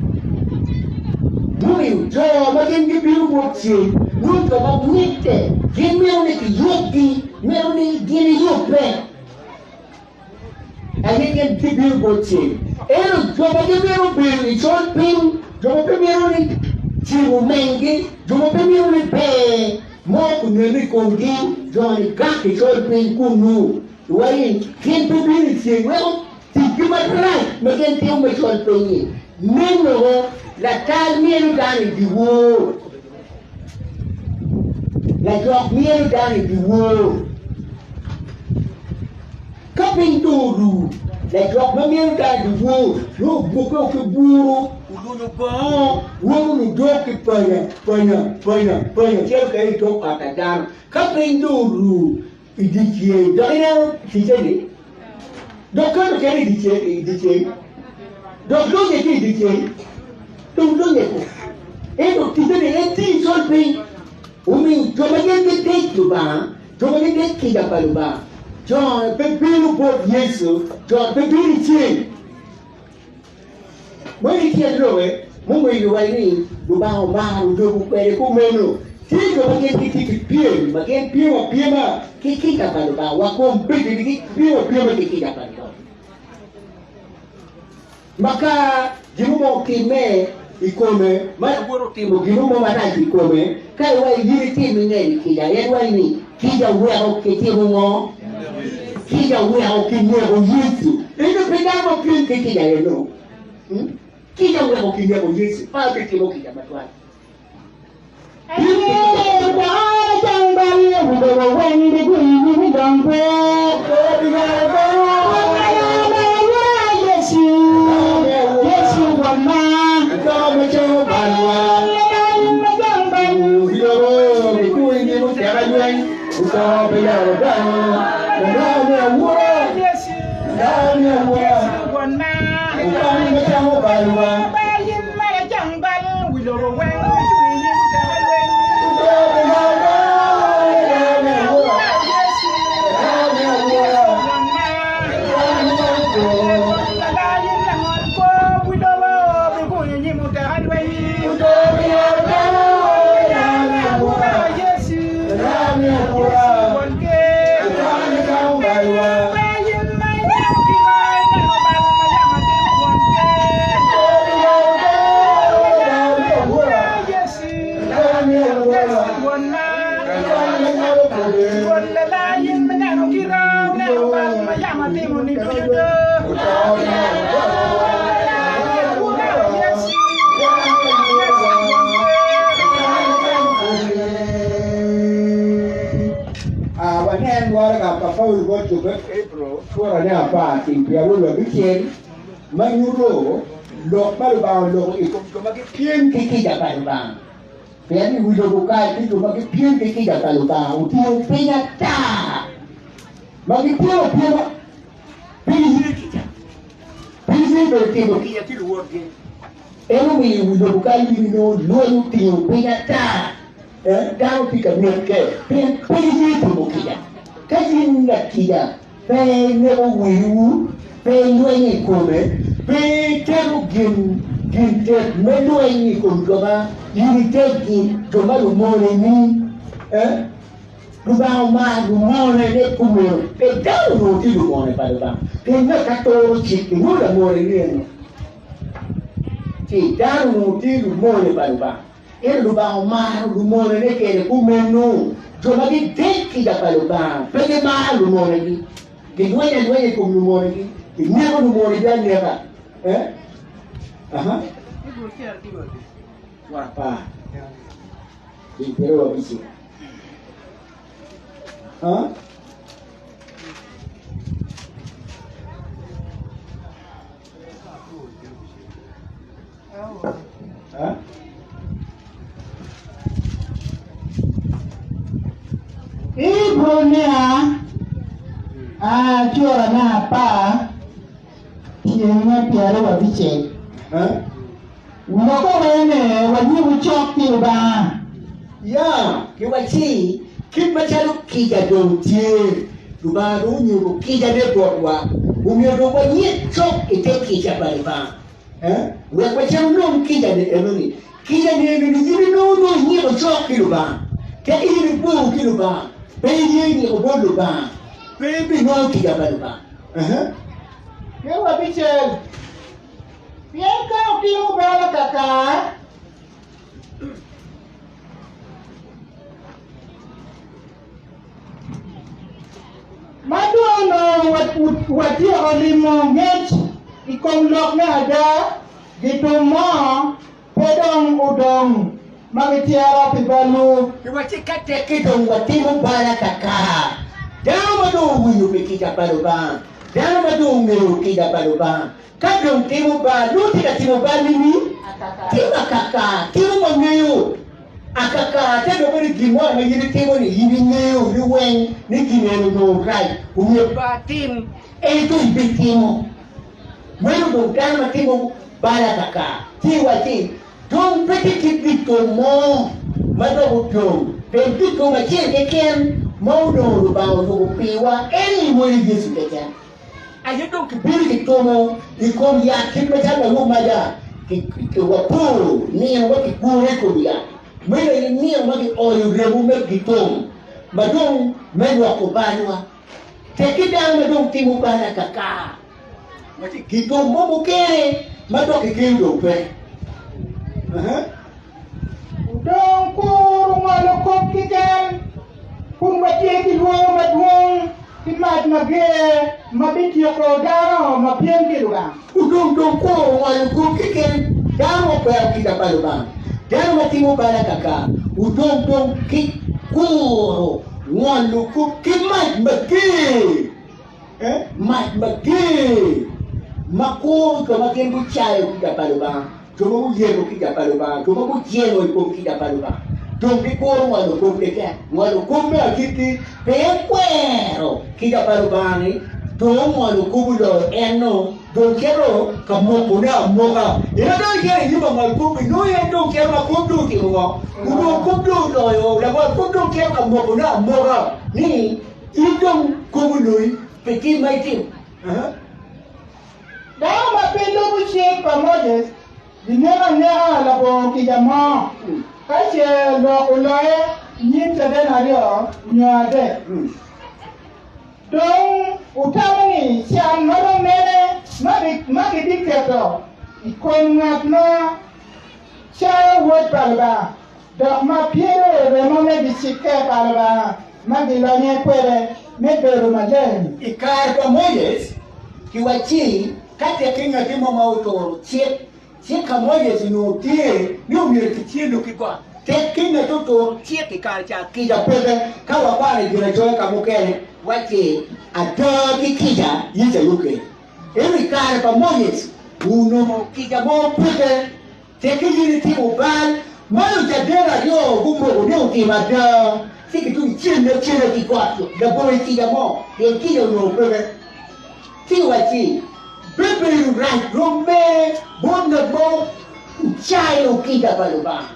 Mumiyo jo ma gin gibino bot ceng nongo jo ma mitte gin mito ni kiyubgi, mito ni gin iyubbe. Aye gin gibino bot ceng. Ento jo ma gimito bedo i col piny, jo ma pe mito ni ceng omenygi, jo ma pe mito ni ber mo onen i komgi, jo-ni gak i col piny kunnu. Iwaci gin pe bino i ceng weko ticgi marac ma gin timo me col piny-nyi nen woko latal myelo dano i dyewor. Lajok myelo dano i dyewor. Ka piny dong oru, lajok ma myelo dano i dyewor nongo obukke ki buru, olunyo bongo, woto ludok ki panya, panya, panya, panya, cito kwede i tok ot pa dano. Ka piny dong oru i dyeceng, dok ineno ticce-ni, dok keto kene i dyeceng, dok lonye ki i dyeceng, dong lonye ko. Ento ticce-ni en tye i col piny, omiyo jo ma gin gidec Lubanga Jo ma gitye kica pa Lubanga, jo pe bino bot Yecu, jo pe bino i ceng. Meno tyen lokke mumiyo giwaco ni Lubanga omaro lobo kwede kumeno. Tye jo ma gin gitye ki pyem ma gin pyem apyema ki kica pa Lubanga, wa kombeddi ni gipyem apyema ki kica pa Lubanga. Ma ka gin mo otimme. i kome ma lawote otimo gin mo marac i kome, ka iwaco in itim ingeni kica, en waco ni kica weko kitimo ngo? Kica weko kineko Yecu. Ento pe dano ma pyem ki kica eno. Kica weko kineko Yecu, pe abitimo kica matwal. Wanen waraga pa Paulo bot jo me Ebru cura me apar tyeng pyeraryo abicel ma nyuto lok ma Lubanga oloko i kom jo ma gipyem ki kica pa Lubanga. Pien i wi lobo kany tye jo ma gipyem ki kica pa Lubanga otingo piny ata ma gipyem apyema pe giye kica. Pe giye bene timo kica ki luwotgi. En omiyo i wi lobo kany in inongo lweny otingo piny ata, dano tye ka nekke pien pe giye timo kica. Ka in lakica, pe ineko weriwu, pe ilwenyo i kome, pe iketo gin gin tek me lweny i kom jo ma in iteggi, jo ma lumoneni. Lubanga omaro lumone ne kumeno, pe dano onongo tye lumone pa Lubanga, pien ngat ka toro cik-ki nongo lamone ni eno. Ci dano onongo tye lumone pa Lubanga, ento Lubanga omaro lumonene kene kumeno. Jo ma gidek kica pa Lubanga pe gimaro lumonegi, gilwenyo alwenya i kom lumonegi, gineko lumonegi aneka. Eh? Aha. Apar. Ibrunia a cura me apar tyeng me pyeraryo abicel. Loko wene wanyubu cok ki Lubanga. Ya, giwacci, Kit macalo kica dong tye, Lubanga dong onyuto kicane botwa, omyero dong wanyik cok i te kica pa Lubanga, wek wacen wanong kicane enoni. Kicani enoni in inongo nongo inyiko cok ki Lubanga. Ka in ibor ki Lubanga, pe iye nyiko bot Lubanga, pe ibinongo kica pa Lubanga. Pien wabicel. Pien ka wutimo bal akakar, ma dong onongo watyeko limo ngec i kom lok me ada, gitum mo pe dong odong ma gityero pi balwu. Giwacci ka tekki dong watimo bal akakar, dano ma dong owinyo pi kica pa Lubanga, dano ma dong ongeyo kica pa Lubanga, ka dong timo bal, nongo tye ka timo bal nining? Timo akakar, timo ma ngeyo akakar, te dong bedo gin mo ma in itimo ni in ingeyo ni weng ni gin eni onongo rac, omyero pe atim, ento ibitimo. Meno dong dano ma timo bal akakar ci iwacci, Dong pe tye kit gitum mo ma dok odong, pien gitum acel keken ma onongo Lubanga oyubo piwa en aye Wode Yecu keken. Aye dong kibino kitumo i kom yat kit macalo lawu maca waporo nino ma kigure i kom yat. Meno aye nino ma kioyo remo me gitum ma dong me lwoko balwa. Tek ki dano ma dong timo bal akaka, gitum mo mukene ma dok kikelo dong pe. Wudong kur wungolo kop keken, kun watye ki lworo madwong ki mac mager ma bityeko dano ma pyem ki Lubanga. Wudong dong kur wungolo kop keken, dano ma okwero kica pa Lubanga, dano ma timo bal akaka, wudong dong ki kuro ngolo kop ki mac mager. Mac mager ma kuro jo ma gin gucayo kica pa Lubanga, jo ma guyeto kica pa Lubanga, jo ma gujemo i kom kica pa Lubanga, dong gikuro ngolo kop keken. Ngolo kop me agikki pe kwero kica pa Lubanga-ni, dong ongolo kop oloyo en-nu, dong cito ka mokone amoka. In dong icito i nyim langol kop-pi, nongo en dong cito ma kop dong otimo ngo? Onongo kop dong oloyo, langol kop dong cito ka mokone amoka ni In dong kobo loyi pi tim ma itimo. Dano ma pe lubo cik pa Moses gineko aneka labongo kica mo, ka ce lok oloye i nyim caden aryo nyo adek. Dong wutamo ni can ma rom mene ma gibiketo i kom ngat ma cayo Wod pa Lubanga, dok ma pyedo remo me gicikke pa Lubanga ma gilonye kwede me bedo maleng. I kare pa Moses, kiwacci ka tekki ngati mo ma oturo cik, cik pa Moses onongo tye ni omyero kicelu ki got. Tekki ngati oturo cik i kare ca, kica peke. Ka wakwano i Ginacoya ka mukene, wacci ada ki kica Yecu aye okelo. Ento i kare pa Moses, onongo kica mo peke. Tekki in itimo bal ma lucaden aryo gumoko ni otimo ada, ci kitung celle acela ki got labongo kica mo, pien kica onongo peke. Ci iwacci, Bibedo rac rom mere bot ngat ma ocayo kica pa Lubanga,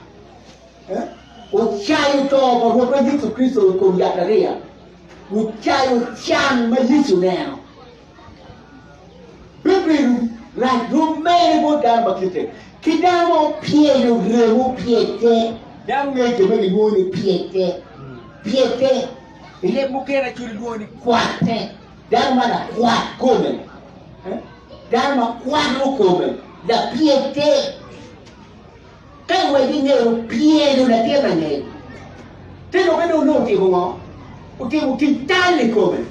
ocayo to pa Rwotwa Yecu Kricito i kom yatariya, ocayo can ma Yecu oneno. Bibedo rac rom mere bot dano ma kite ki dano ma opyelo remo pyete. Dano ngeyo jo ma gilwongo ni pyete. Pyete i leb mukene actually lwongo ni kwatte. Dano ma lakwat kome. Dano ma kwato kome lapyete. Ka iwaco ni ngeyo pyelo latin angec, te lokke ni onongo otimo ngo? Otimo tic tal i kome.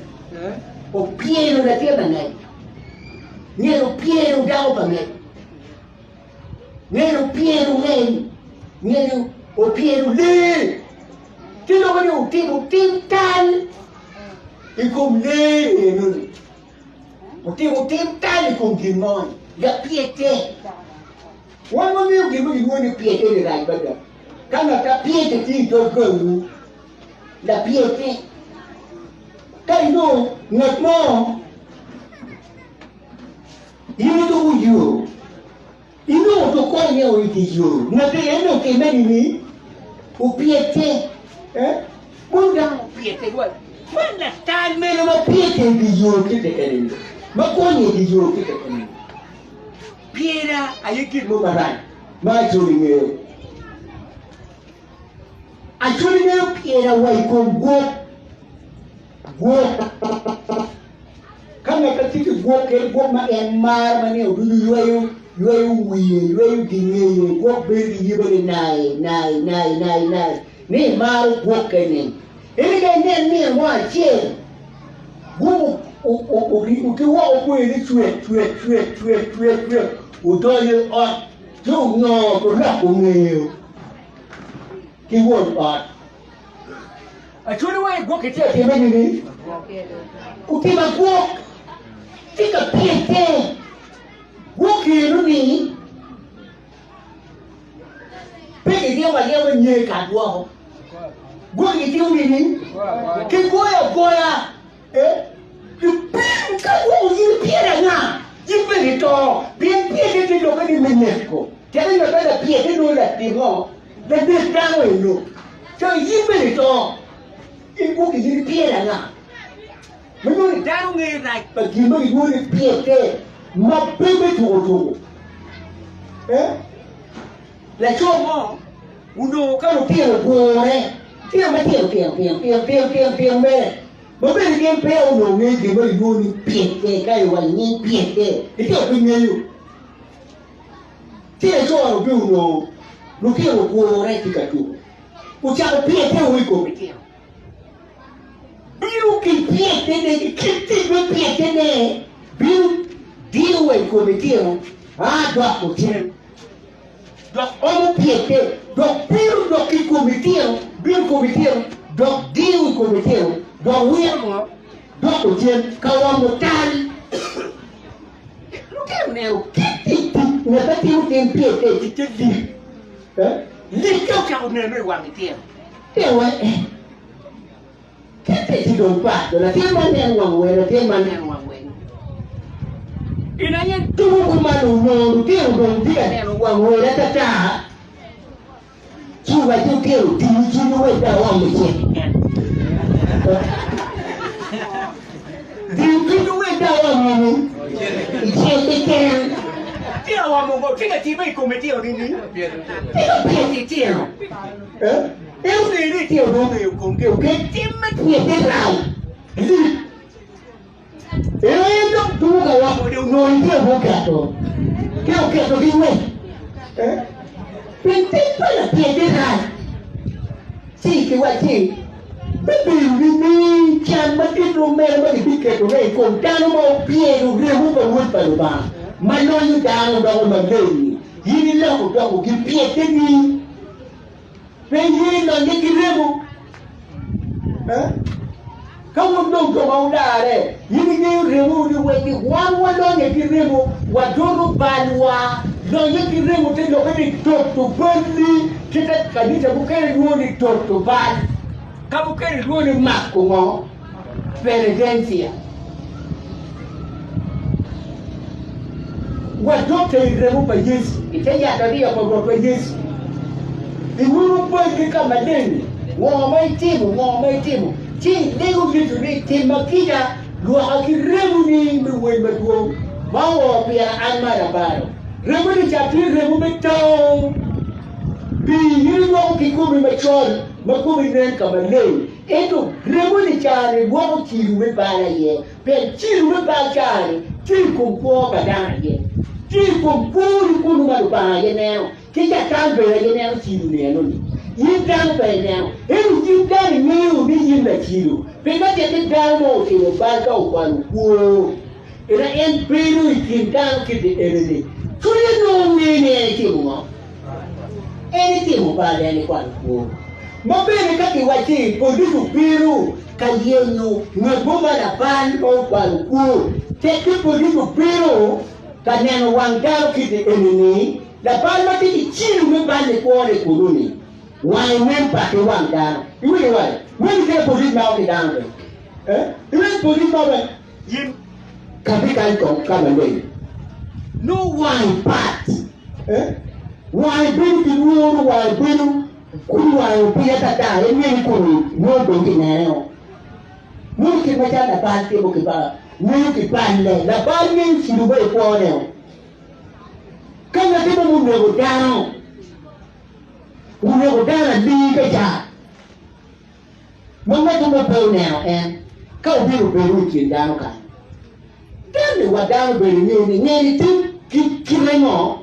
Opyelo latin angec. Ngeyo pyelo dako pa ngec. Ngeyo pyelo ngec. Ngeyo opyelo lee. Te lokke ni otimo tim tal i kom lee enoni. Otimo tim tal i kom gin mo-ni. Lapyete. Wan wangeyo gin ma gilwongo ni pyete ni rac mada. Ka ngat a pyete tye i dog gangwu, lapyete. Ka inongo ngat mo in ilubo yo, inongo to konye o i dye yo, ngat en otimme nini? Opyete. Eh? Mono dano opyete dwal. Man latal mene ma pyete i dye yo kite kene-ni, ma konye i dye yo kite kene-ni? Pyera aye gin mo marac ma Acholi ngeyo. Acholi ngeyo pyera wa i kom gwok. Gwok. Ka ngat a tye ki gwok kede gwok ma en maro ma nino ducu yweyo, yweyo wiye, yweyo gingeye, gwok bedo ki yibe ni nai, nai, nai, nai, nai, ni imaro gwokke ni. Ento ka inen nino mo acel, Gumo ki woko kweri ni cwek, cwek, cwek, cwek, cwek, cwek, odonyo i ot ci onongo oloko ngeyo ki won ot. Acholi wa i gwokke tye atime nini? Otimo agwok, tye ka pyete. Gwok eno ni Pe giryemo aryema nyo i kat woko. Gwok gitimo nini? Gigoyo agoya. Eh? Gipim ka gwoko in pien anga? In bene ito. Pien pyete te lokke ni me neko. Teke nyo ka lapyete nongo latingo, lanek dano eno. Co in bene ito. In gwok in pien anga? Ma nongo ni dano ngeyo rac pa gin ma gilwongo ni pyete ma pe me tuko tuko. Eh? Laco mo onongo ka lutino ogure, lutino matino tino tino tino tino tino tino mere, ma bene gin peya onongo ngeyo gin ma gilwongo ni pyete, ka iwaco nying pyete, litino pe ngeyo. Ci laco-ni bene onongo. Lutino ogure tye ka tuko. Ocako pyete o i kom litino. Bino ki pyetene, ki kit tic me pyetene, bino diyo wa i kom litino, a dok ocen. Dok omo pyete, dok bino dok i kom litino, bino i kom litino, dok diyo i kom litino, dok wiro ngo, dok ocen ka wang otal. Lutino neno kit tic tic ngat ma timo tim pyete ticce lik. Likke ocako neno i wang litino. Tino wek eh. Kit ticci dong pat do latin man neno wang wer latin man neno wang wer. Gin aye tuko kuman onongo lutino dong tye ka neno wang wer atata. Ci owaco lutino otingo cwinywu wek pe awam licel keken. Tingo cwinywu wek pe awam nini licel keken. Tye ka wamo ngo? Tye ka timme i kom litino nini? Tye ka pyet litino. Eh? En ongeyo ni litino dong ongeyo komgi oke timme pyete rac lik. En dok tuko ka woko ni onongo litino guketo. Ki oketo gi wek. Eh? Pien tim pa lapyete rac. Ci kiwacci, Bibedo nining can madit rom mere ma gibiketone i kom dano ma opyelo remo pa Wod pa Lubanga, ma lonyo dano doko maleng-ngi? In iloko doko gipyette-ni, pe iye lonye ki remo. Eh? Ka wun dong jo ma wularre, in ingeyo remo ni wek ni wan walonye ki remo, wadoto balwa. Lonye ki remo te lokke ni doto balli, kit ma kanisa mukene lwongo ni doto bal, ka mukene lwongo ni mako ngo? Penetensia. Wadote i remo pa Yecu, i te yat ariya pa Rwotwa Yecu. Iwuro balli ka maleng-ngi, ngo ma itimo, ngo ma itimo, ci ilego Yecu ni, Timma kica, lwoka ki remoni me wel madwong ma oo pira an ma labalo. Remoni ca tye remo me too. Pii in ilwoko ki komi macol ma komi nen ka maleng, ento remoni ca-ni lwoko cilo me bal aye. Pien cilo me bal ca-ni tye i kom kwo pa dano aye, tye i kom kwoni kunu ma Lubanga aye neno, ki Catan bene aye neno cilo-ni enoni. In dano pe ineno, ento in dano ingeyo ni in lacilo. Pi ka tye ni dano mo otimo bal ka okwalo kwo, ento en bedo i kin dano kit eni-ni, cwinye nongo ngeyo ni en etimo ngo? En etimo bal, en ekwalo kwo. Ma bene ka kiwacci polic obino ka yenyo ngat mo ma labal ma okwalo kwo, tekke polic obino ka neno wang dano kit eni-ni, labal ma tye ki cilo me bal i kwone kunu-ni, wange nen pat ki wang dano. Iwinyo wai? Weni kene polic mako ki dano bene. Eh? Iwinyo polic mako bene? In kabi kany kong ka maleng. Nongo wange pat. Eh? Wange bedo ki lworo, wange bedo kun wange opiny atata, en ngeyo kunu nongo dong kinene-o. Nongo kit macalo labal timo ki ba, ngeyo ki balle. Labal ngeyo cido ma i kwone-o. Ka ngati mo muneko dano, oneko dano alii ka ca, ma ngati mo pe oneno en, ka obino obedo i kin dano kany, Temme wa dano bene ngeyo ni ngeni tye kite ngo?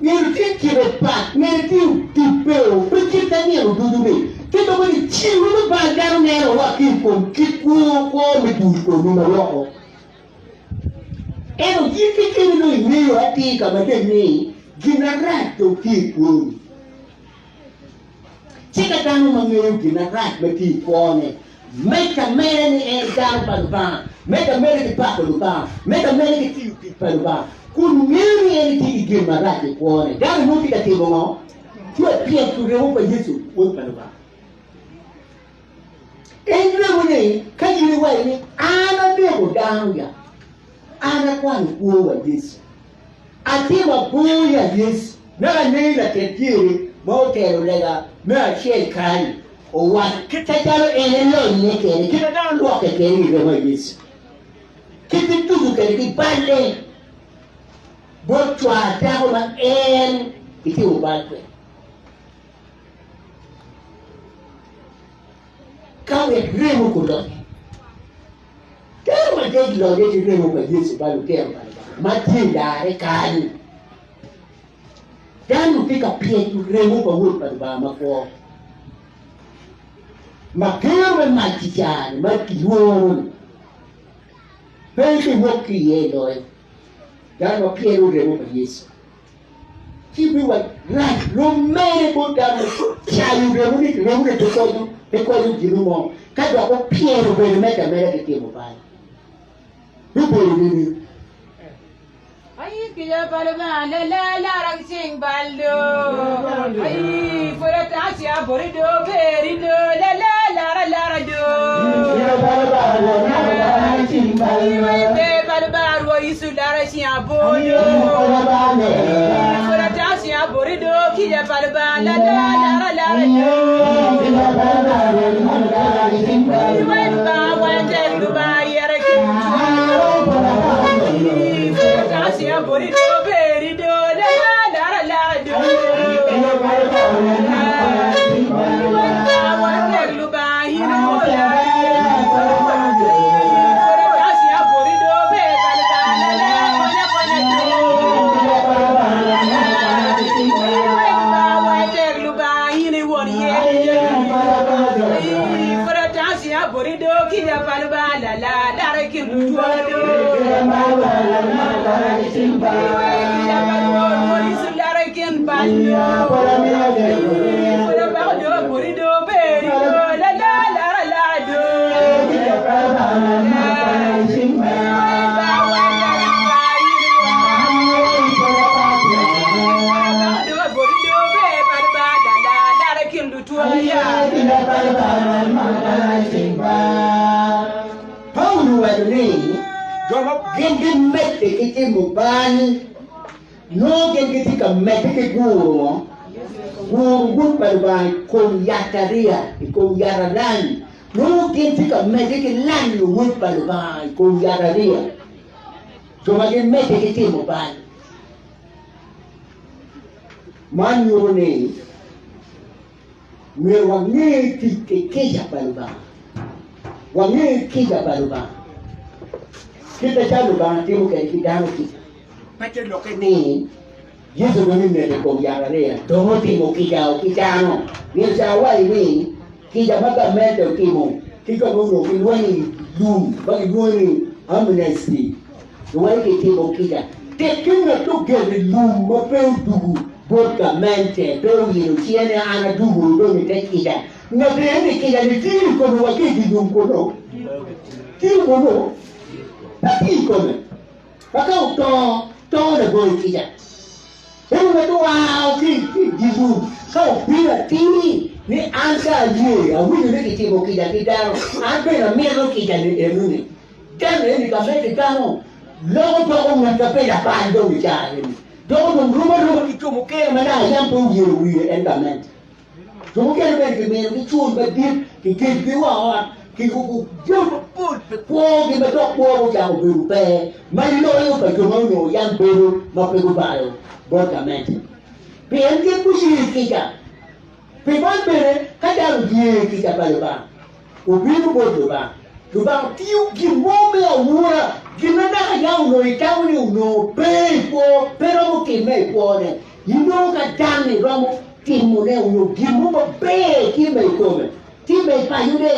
Ngeni tye kite pat, ngeni tye otibbe o, pe kit ka nino ducu ni. Tye doko ni ciwu me bal dano neno wa ki i kom kit kwo kwo me dul komi ma woko. Ento in kekeni dong ingeyo atir ka maleng ni gin arac dong tye i kwoni. Ci ka dano ma ngeyo gin arac ma tye i kwone medde ameda ni en dano pa Lubanga, medde ameda ki pako Lubanga, medde ameda ki tiyo tic pa Lubanga, kun ngeyo ni en etye ki gin marac i kwone, dano nongo tye ka timo ngo? Tye ka pyeto remo pa Yecu, Wod pa Lubanga. En remo ni ka in iwaco ni, An aneko dano ya, an akwalo kwo wa Yecu. Atimo abor ya Yecu, naka aneni latet dyere ma otelo lega me acel kany, owaco kit acalo en elonye kede, kit ma dano lwoke kede i remo a Yecu, kit ma ituco kede ki balle bot cwar dako ma en itimo bal kwede. Ka wek remo gulonye. Dano madek lonye ki remo pa Yecu ma lutino pa Lubanga ma tye i larre kany. Dano tye ka pyeco remo pa Wod pa Lubanga makwo, ma kero me mac i caa-ni ma kilworo-ni pe biwok ki iye loyo. Dano ma pyelo remo pa Yecu ci biwaco rac rom mene bot dano ma cayo remo-ni, remo-ni pe konyo, pe konyo gin mo, ka dok opyelo bene medde ameda ki timo bal. Bibedo nining? Ayi kica pa Lubanga la la lara ki cing bal do Ayi pwod ataka ca boti do beri do la la lara lara do Ayi ma iber pa Lubanga Rwot Yecu lara cing abor do Ayi pwod ataka ca boti do kica pa Lubanga la la lara lara do Ayi ma Lubanga waya tek Lubanga yere ki Paulo owaco ni jo ma gin gimedde ki timo bal nongo gin gitye ka medde ki guro ngo? Guro wod pa Lubanga i kom yatariya, i kom yat arany. Nongo gin tye ka medde ki lanyo wod pa Lubanga i kom yatariya. Jo ma gimedde ki timo bal. Man nyuto ni Myero wange tic ki kica pa Lubanga. Wange kica pa Lubanga. Kit macalo Lubanga timo kwede ki dano kica, pe te lokke ni Yecu dong oneko i kom yat ariya dong otimo kica o ki dano. Myero ca awaci ni kica ma gamente otimo ki jo ma onongo gilwenyo i lum ma gilwongo ni amnesty giwaco kitimo kica. Tek ki ngat ogeno i lum ma pe odugu bot gamente, pe oyelo cinge ni an adugu dong i te kica. Ngat eni kica ni tye i kome wa ki i dye lum kunu? Tye kunu? Pe tye i kome. Ma ka oto, to labongo kica. Ento ngat oa ki i dye lum ka obino atir ni an ka aye, awinyo ni kitimo kica ki dano, an bene amito kica ni enoni. Dano eni gamente dano loko doko ngat ma pe labal dong i caa eni. Doko dong rom aroma ki jo mukene ma naka yam pe oyelo wiye en gamente. Jo mukene bene kimino gi cul madit, kikecogi wa ot, kiyubo jami mapol pi kwogi ma dok kwogi ocako bedo ber ma loyo pa jo ma onongo yam bedo ma pe gubalo bot gamente. Pien gin guye kica. Pi man bene, ka dano oye kica pa Lubanga, obino bot Lubanga. Lubanga otiyo gin mo me aura, gin ma naka yam onongo itamo ni onongo pe i kwo, pe romo timme i kwone. Inongo ka dano-ni romo timone onyo gin mo maber timme i kome, timme i pacone.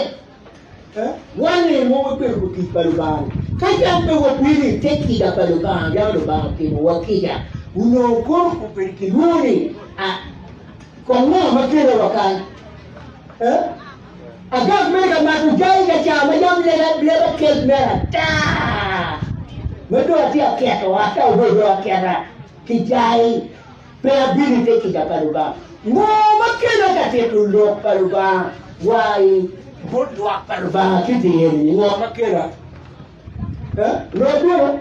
Wan aye ma wabedo lutic pa Lubanga-ni. Ka yam pe wabino i te kica pa Lubanga, yam Lubanga otimowa kica, onongo kono obedo kilwongo ni, Kong ngo ma kelowa kany? Agak mere ka mato jai ka ca ma yam leba kel mere ata, ma dong atye aketo ata obedo aketa ki jai, pe abino i te kica pa Lubanga. Ngo ma kela ka tito lok pa Lubanga wa i bot lwak pa Lubanga ki dyere-ni? Ngo ma kela? Onongo abino,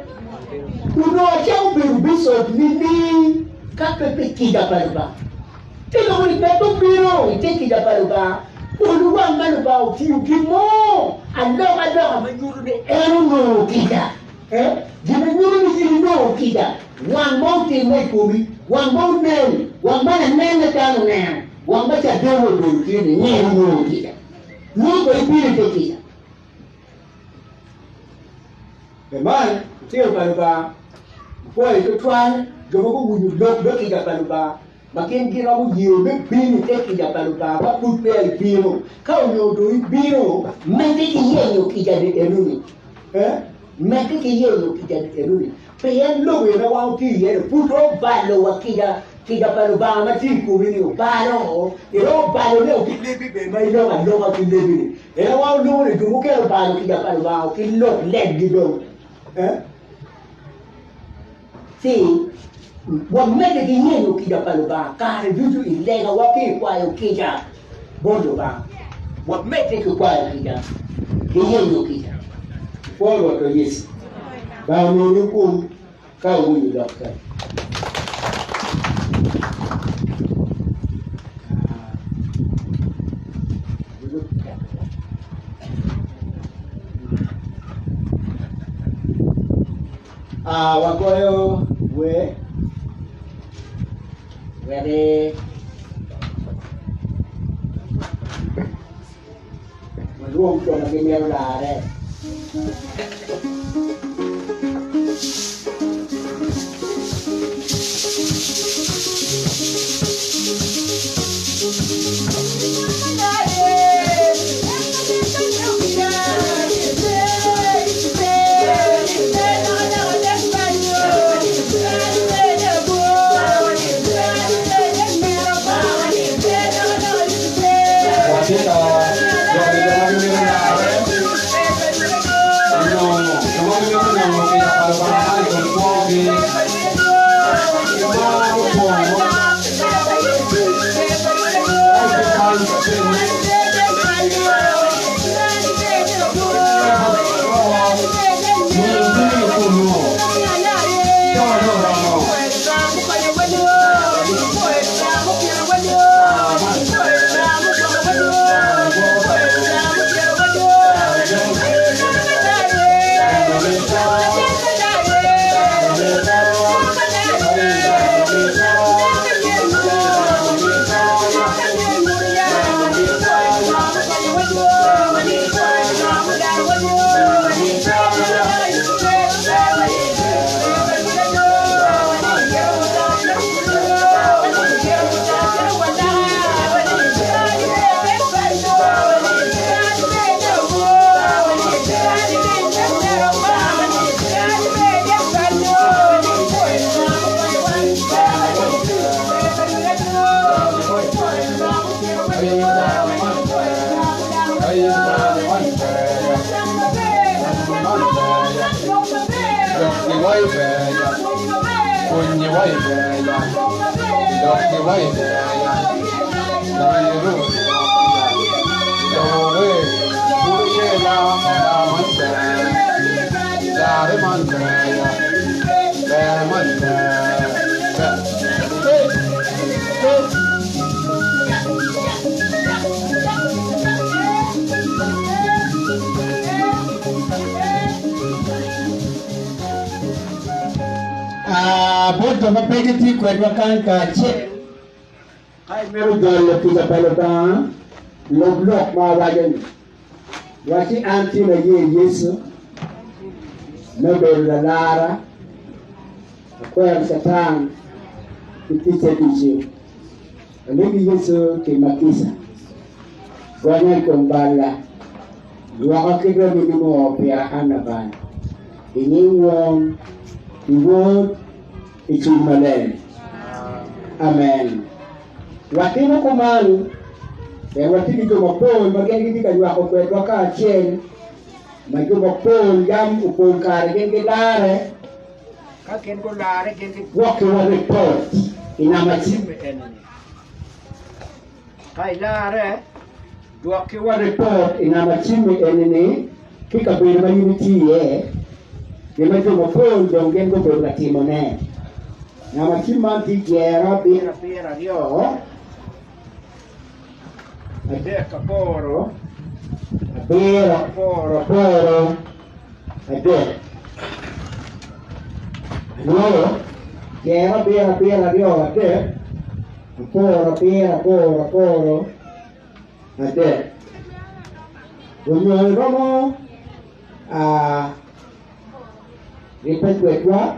onongo acako bedo bicop nining ka pe pi kica pa Lubanga? Te loko ni pe obino i te kica pa Lubanga, olu wang ma Lubanga otiyo gin mo alokaloka ma nyuto ni en onongo kica. Gin ma nyuto ni in inongo kica, wang ma otimme i komi, wang ma onen, wang ma lanen ma dano oneno, wang ma caden obedo tye ni en onongo kica. Nongo bene ibino i te kica. Pi man, litino pa Lubanga gupwoyo twatwal jo ma guwinyo lok me kica pa Lubanga. ma gin giromo ye me bino i te kica pa Lubanga ka pud peya ibino. Ka onongo dong ibino, medde ki yenyo kica-ni enoni. Eh? Medde ki yenyo kica-ni enoni. Pien lobo ena wan watye iye-ni pud romo balo wa kica, kica pa Lubanga ma tye i komi-ni obalo, iromo balone ki lebi bene ma iloko aloka ki lebi-ni. Ena wan olwongo ni jo mukene obalo kica pa Lubanga ki lok lebgi dong. Eh? Ci wamedde ki yenyo kica pa Lubanga kare ducu i legawa ki i kwayo kica bot Lubanga. Wamedde ki kwayo kica ki yenyo kica. Pwo Rwotwa Yecu. Lubanga ominiwu gum ka wuwinyo lokke. Ah, wagoyo wer wek walwong jo ma gimito larre. Watye ka dwoko jo ma gimito larre onongo jo ma gimito nongo kica pa Lubanga man i kom kwogi ki mar mukwongo. Ka itye kany ka penye, Miyo cwinyi ki kunnu, cawa dong oromo. Bot jo ma pe gitye kwedwa kany kacel, ka imito jolo kica pa Lubanga, lub lok ma awaco-ni. Wac ni, An tin aye Yecu me bedo lalara, akwero Catan ki ticce ducu. Alegi Yecu tima kica, gonya i kom balla, lwoka ki remo me moo pira an labal, i nying Won, ki Wod, ki Cwiny Maleng. Amen. Watimo kuman pien watye ki jo mapol ma gin gitye ka nywako kwedwa kacel, ma jo mapol yam opol kare gin gilarre, ka gin gularre gin gigwokkiwa ripot i namba cim-mi eni-ni. Ka ilarre, dwokkiwa ripot i namba cim-mi eni-ni ki kabedo ma in itye iye, gin ma jo mapol dong gin gubedo ka timone. Namba cim man tye jero abiro abiro aryo adek aboro abiro aboro aboro adek. Anwoyo jero abiro abiro aryo adek aboro abiro aboro aboro adek. Onyo iromo ribbe kwedwa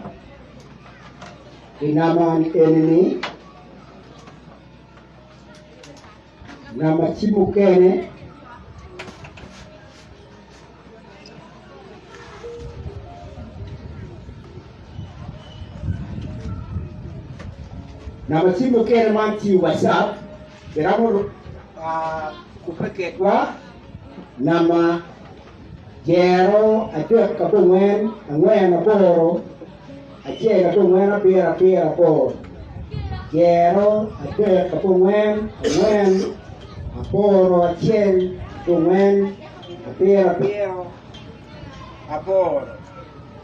i namba eni-ni. Namba cim mukene. Namba cim mukene man tye i WhatsApp, iromo kubbe kedwa namba jero adek abongwen angwen aboro acel abongwen abiro abiro aboro jero adek abongwen angwen aboro acel abongwen abiro abiro aboro.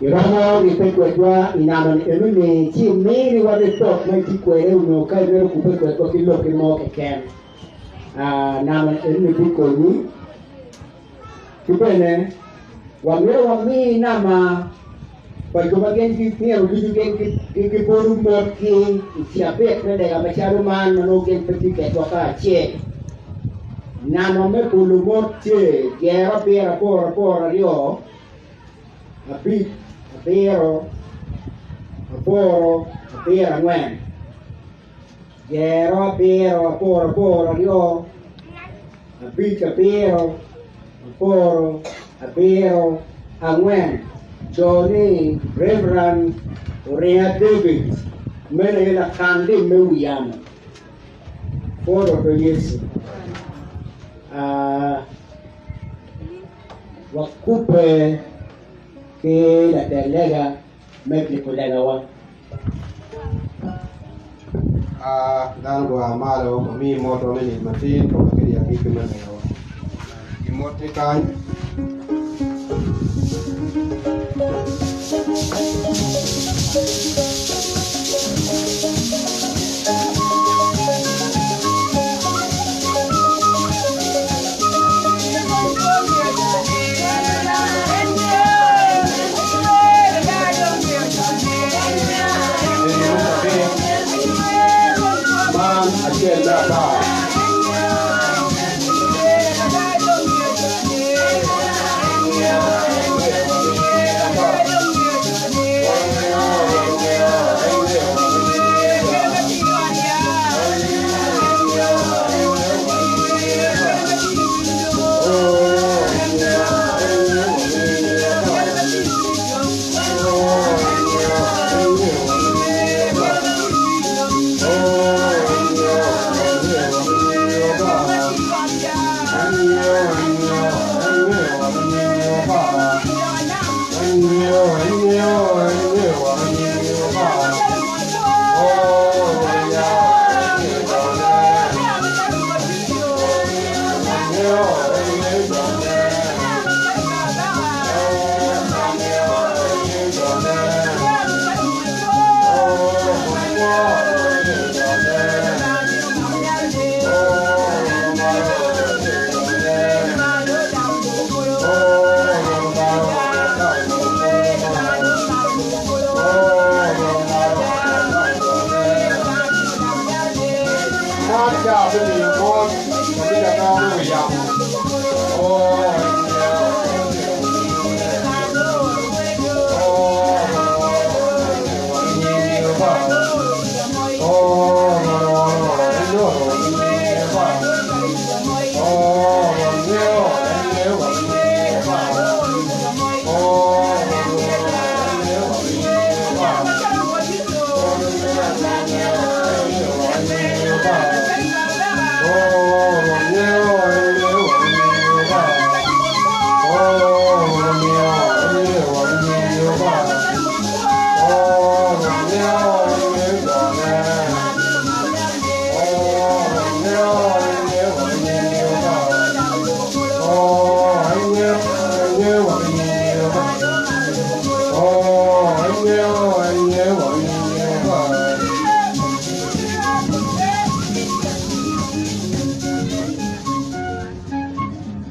Iromo ribbe kwedwa i namba ni enoni ci iminiwa ripot ma itye kwede onyo ka imito kubbe kwedwa ki lokki mo keken. Namba ni enoni bikonyi. Ki bene wamito wami namba pa jo ma gin gimito ducu gin gibolo motgi i cabit me lega macalo man ma nongo gin pe tye kwedwa kacel. Namba me bolo mot tye jero abiro aboro aboro aryo abic abiro aboro abiro angwen. Jero abiro aboro aboro aryo abic abiro aboro abiro angwen co ni Reverend Oringa David meno aye lakan lim me wi yamo pwod oto Yecu wakubbe ki latel lega me giko legawa. Dano gua malo wami motwa me nino matin ka wakelo i agikki me legawa. Gimot-ti kany. Man acel me apar.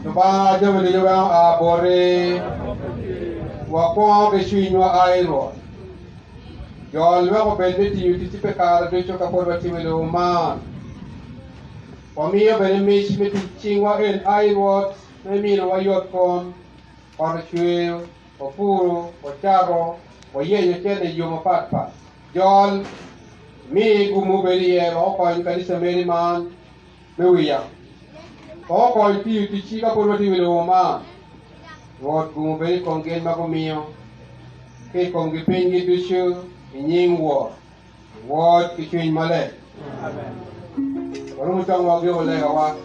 Lubanga jami ducu weng oa boti, wakwongo ki cwinywa ai Rwot. Jol wek obed me tiyo ticci pi kare ducu ka pwod watimo i lobo man. Wamiyo bene mic me tic cingwa en ai Rwot me minowa yot kom, ot ocweyo, wapuro, wacato, wayenyo cente i yo mapatpat. Jol, mi gum mubed iye wek okony kanisa meri man me wi yamo. Kong okony tiyo ticci ka pud watye i wi lobo man. Rwot gum obed i kom gin ma gumiyo, ki i kom gipinygi ducu, i nying Wor, Wod ki Cwiny Maleng. Warumo congwa wagiko legawa.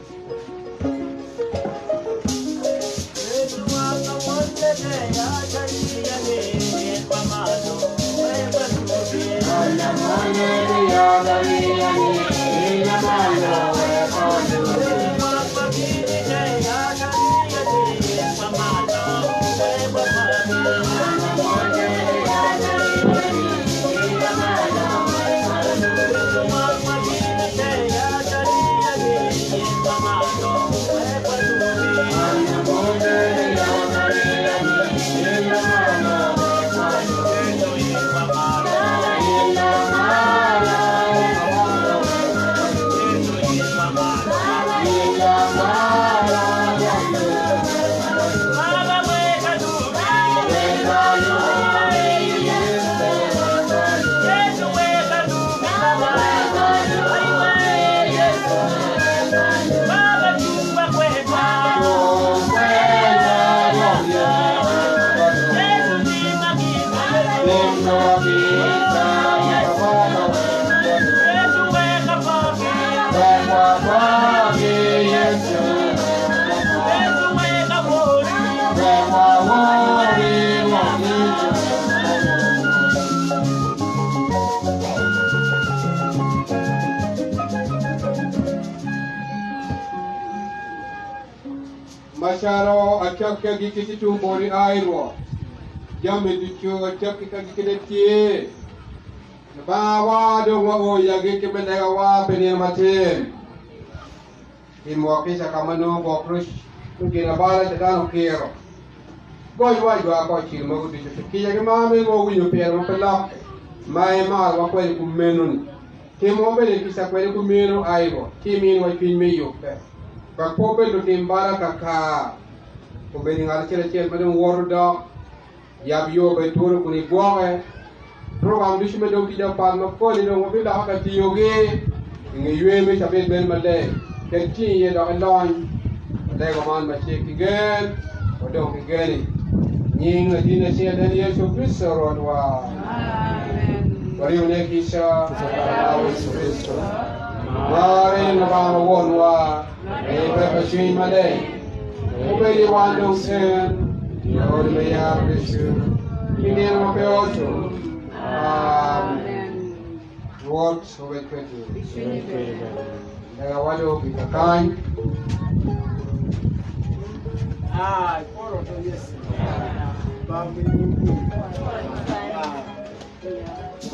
Macalo acakki agikki ki tung boti, ai Rwot, jami ducu acakki ki agikkine tye. Lubangawa, dong wao i agikki me legawa pi nino matin. Timwa kica ka ma nongo gwok roc me ginabala Catan okiro. Gonywa ijwa oko i cilo mogo ducu pi kica ki mar meno ma wawinyo pire ma pe lokke, ma imarowa kwede kumeno-ni. Timwa bene kica kwede kumeno, ai Rwot, ci iminwa cwiny me yubbe, wek pe wabed lutim bal akaka. Obed ngat acel acel ma dong woto dok, yab yo obed twolo kun igwoke. Program ducu me dog tic apat mapol-li dong wabilokke ka tiyogi i nge yweyo me cabit meno maleng. Ket cing iye dok ilony. Walego man macek ki gen, wadong ki geni. Nying latinni acel en Yecu Kricito Rwotwa. Waribo ne kica pa Yecu Kricito. Mar en Lubanga ma Wonwa, ribbe pa Cwiny Maleng, obed i wan dong en, i odi me yat ducu, ki nino ma pe otum. Amen. Rwot obed kwedwu. Lega waco gik kakany. Ah, iporo to Yesu. Bambi. Ah.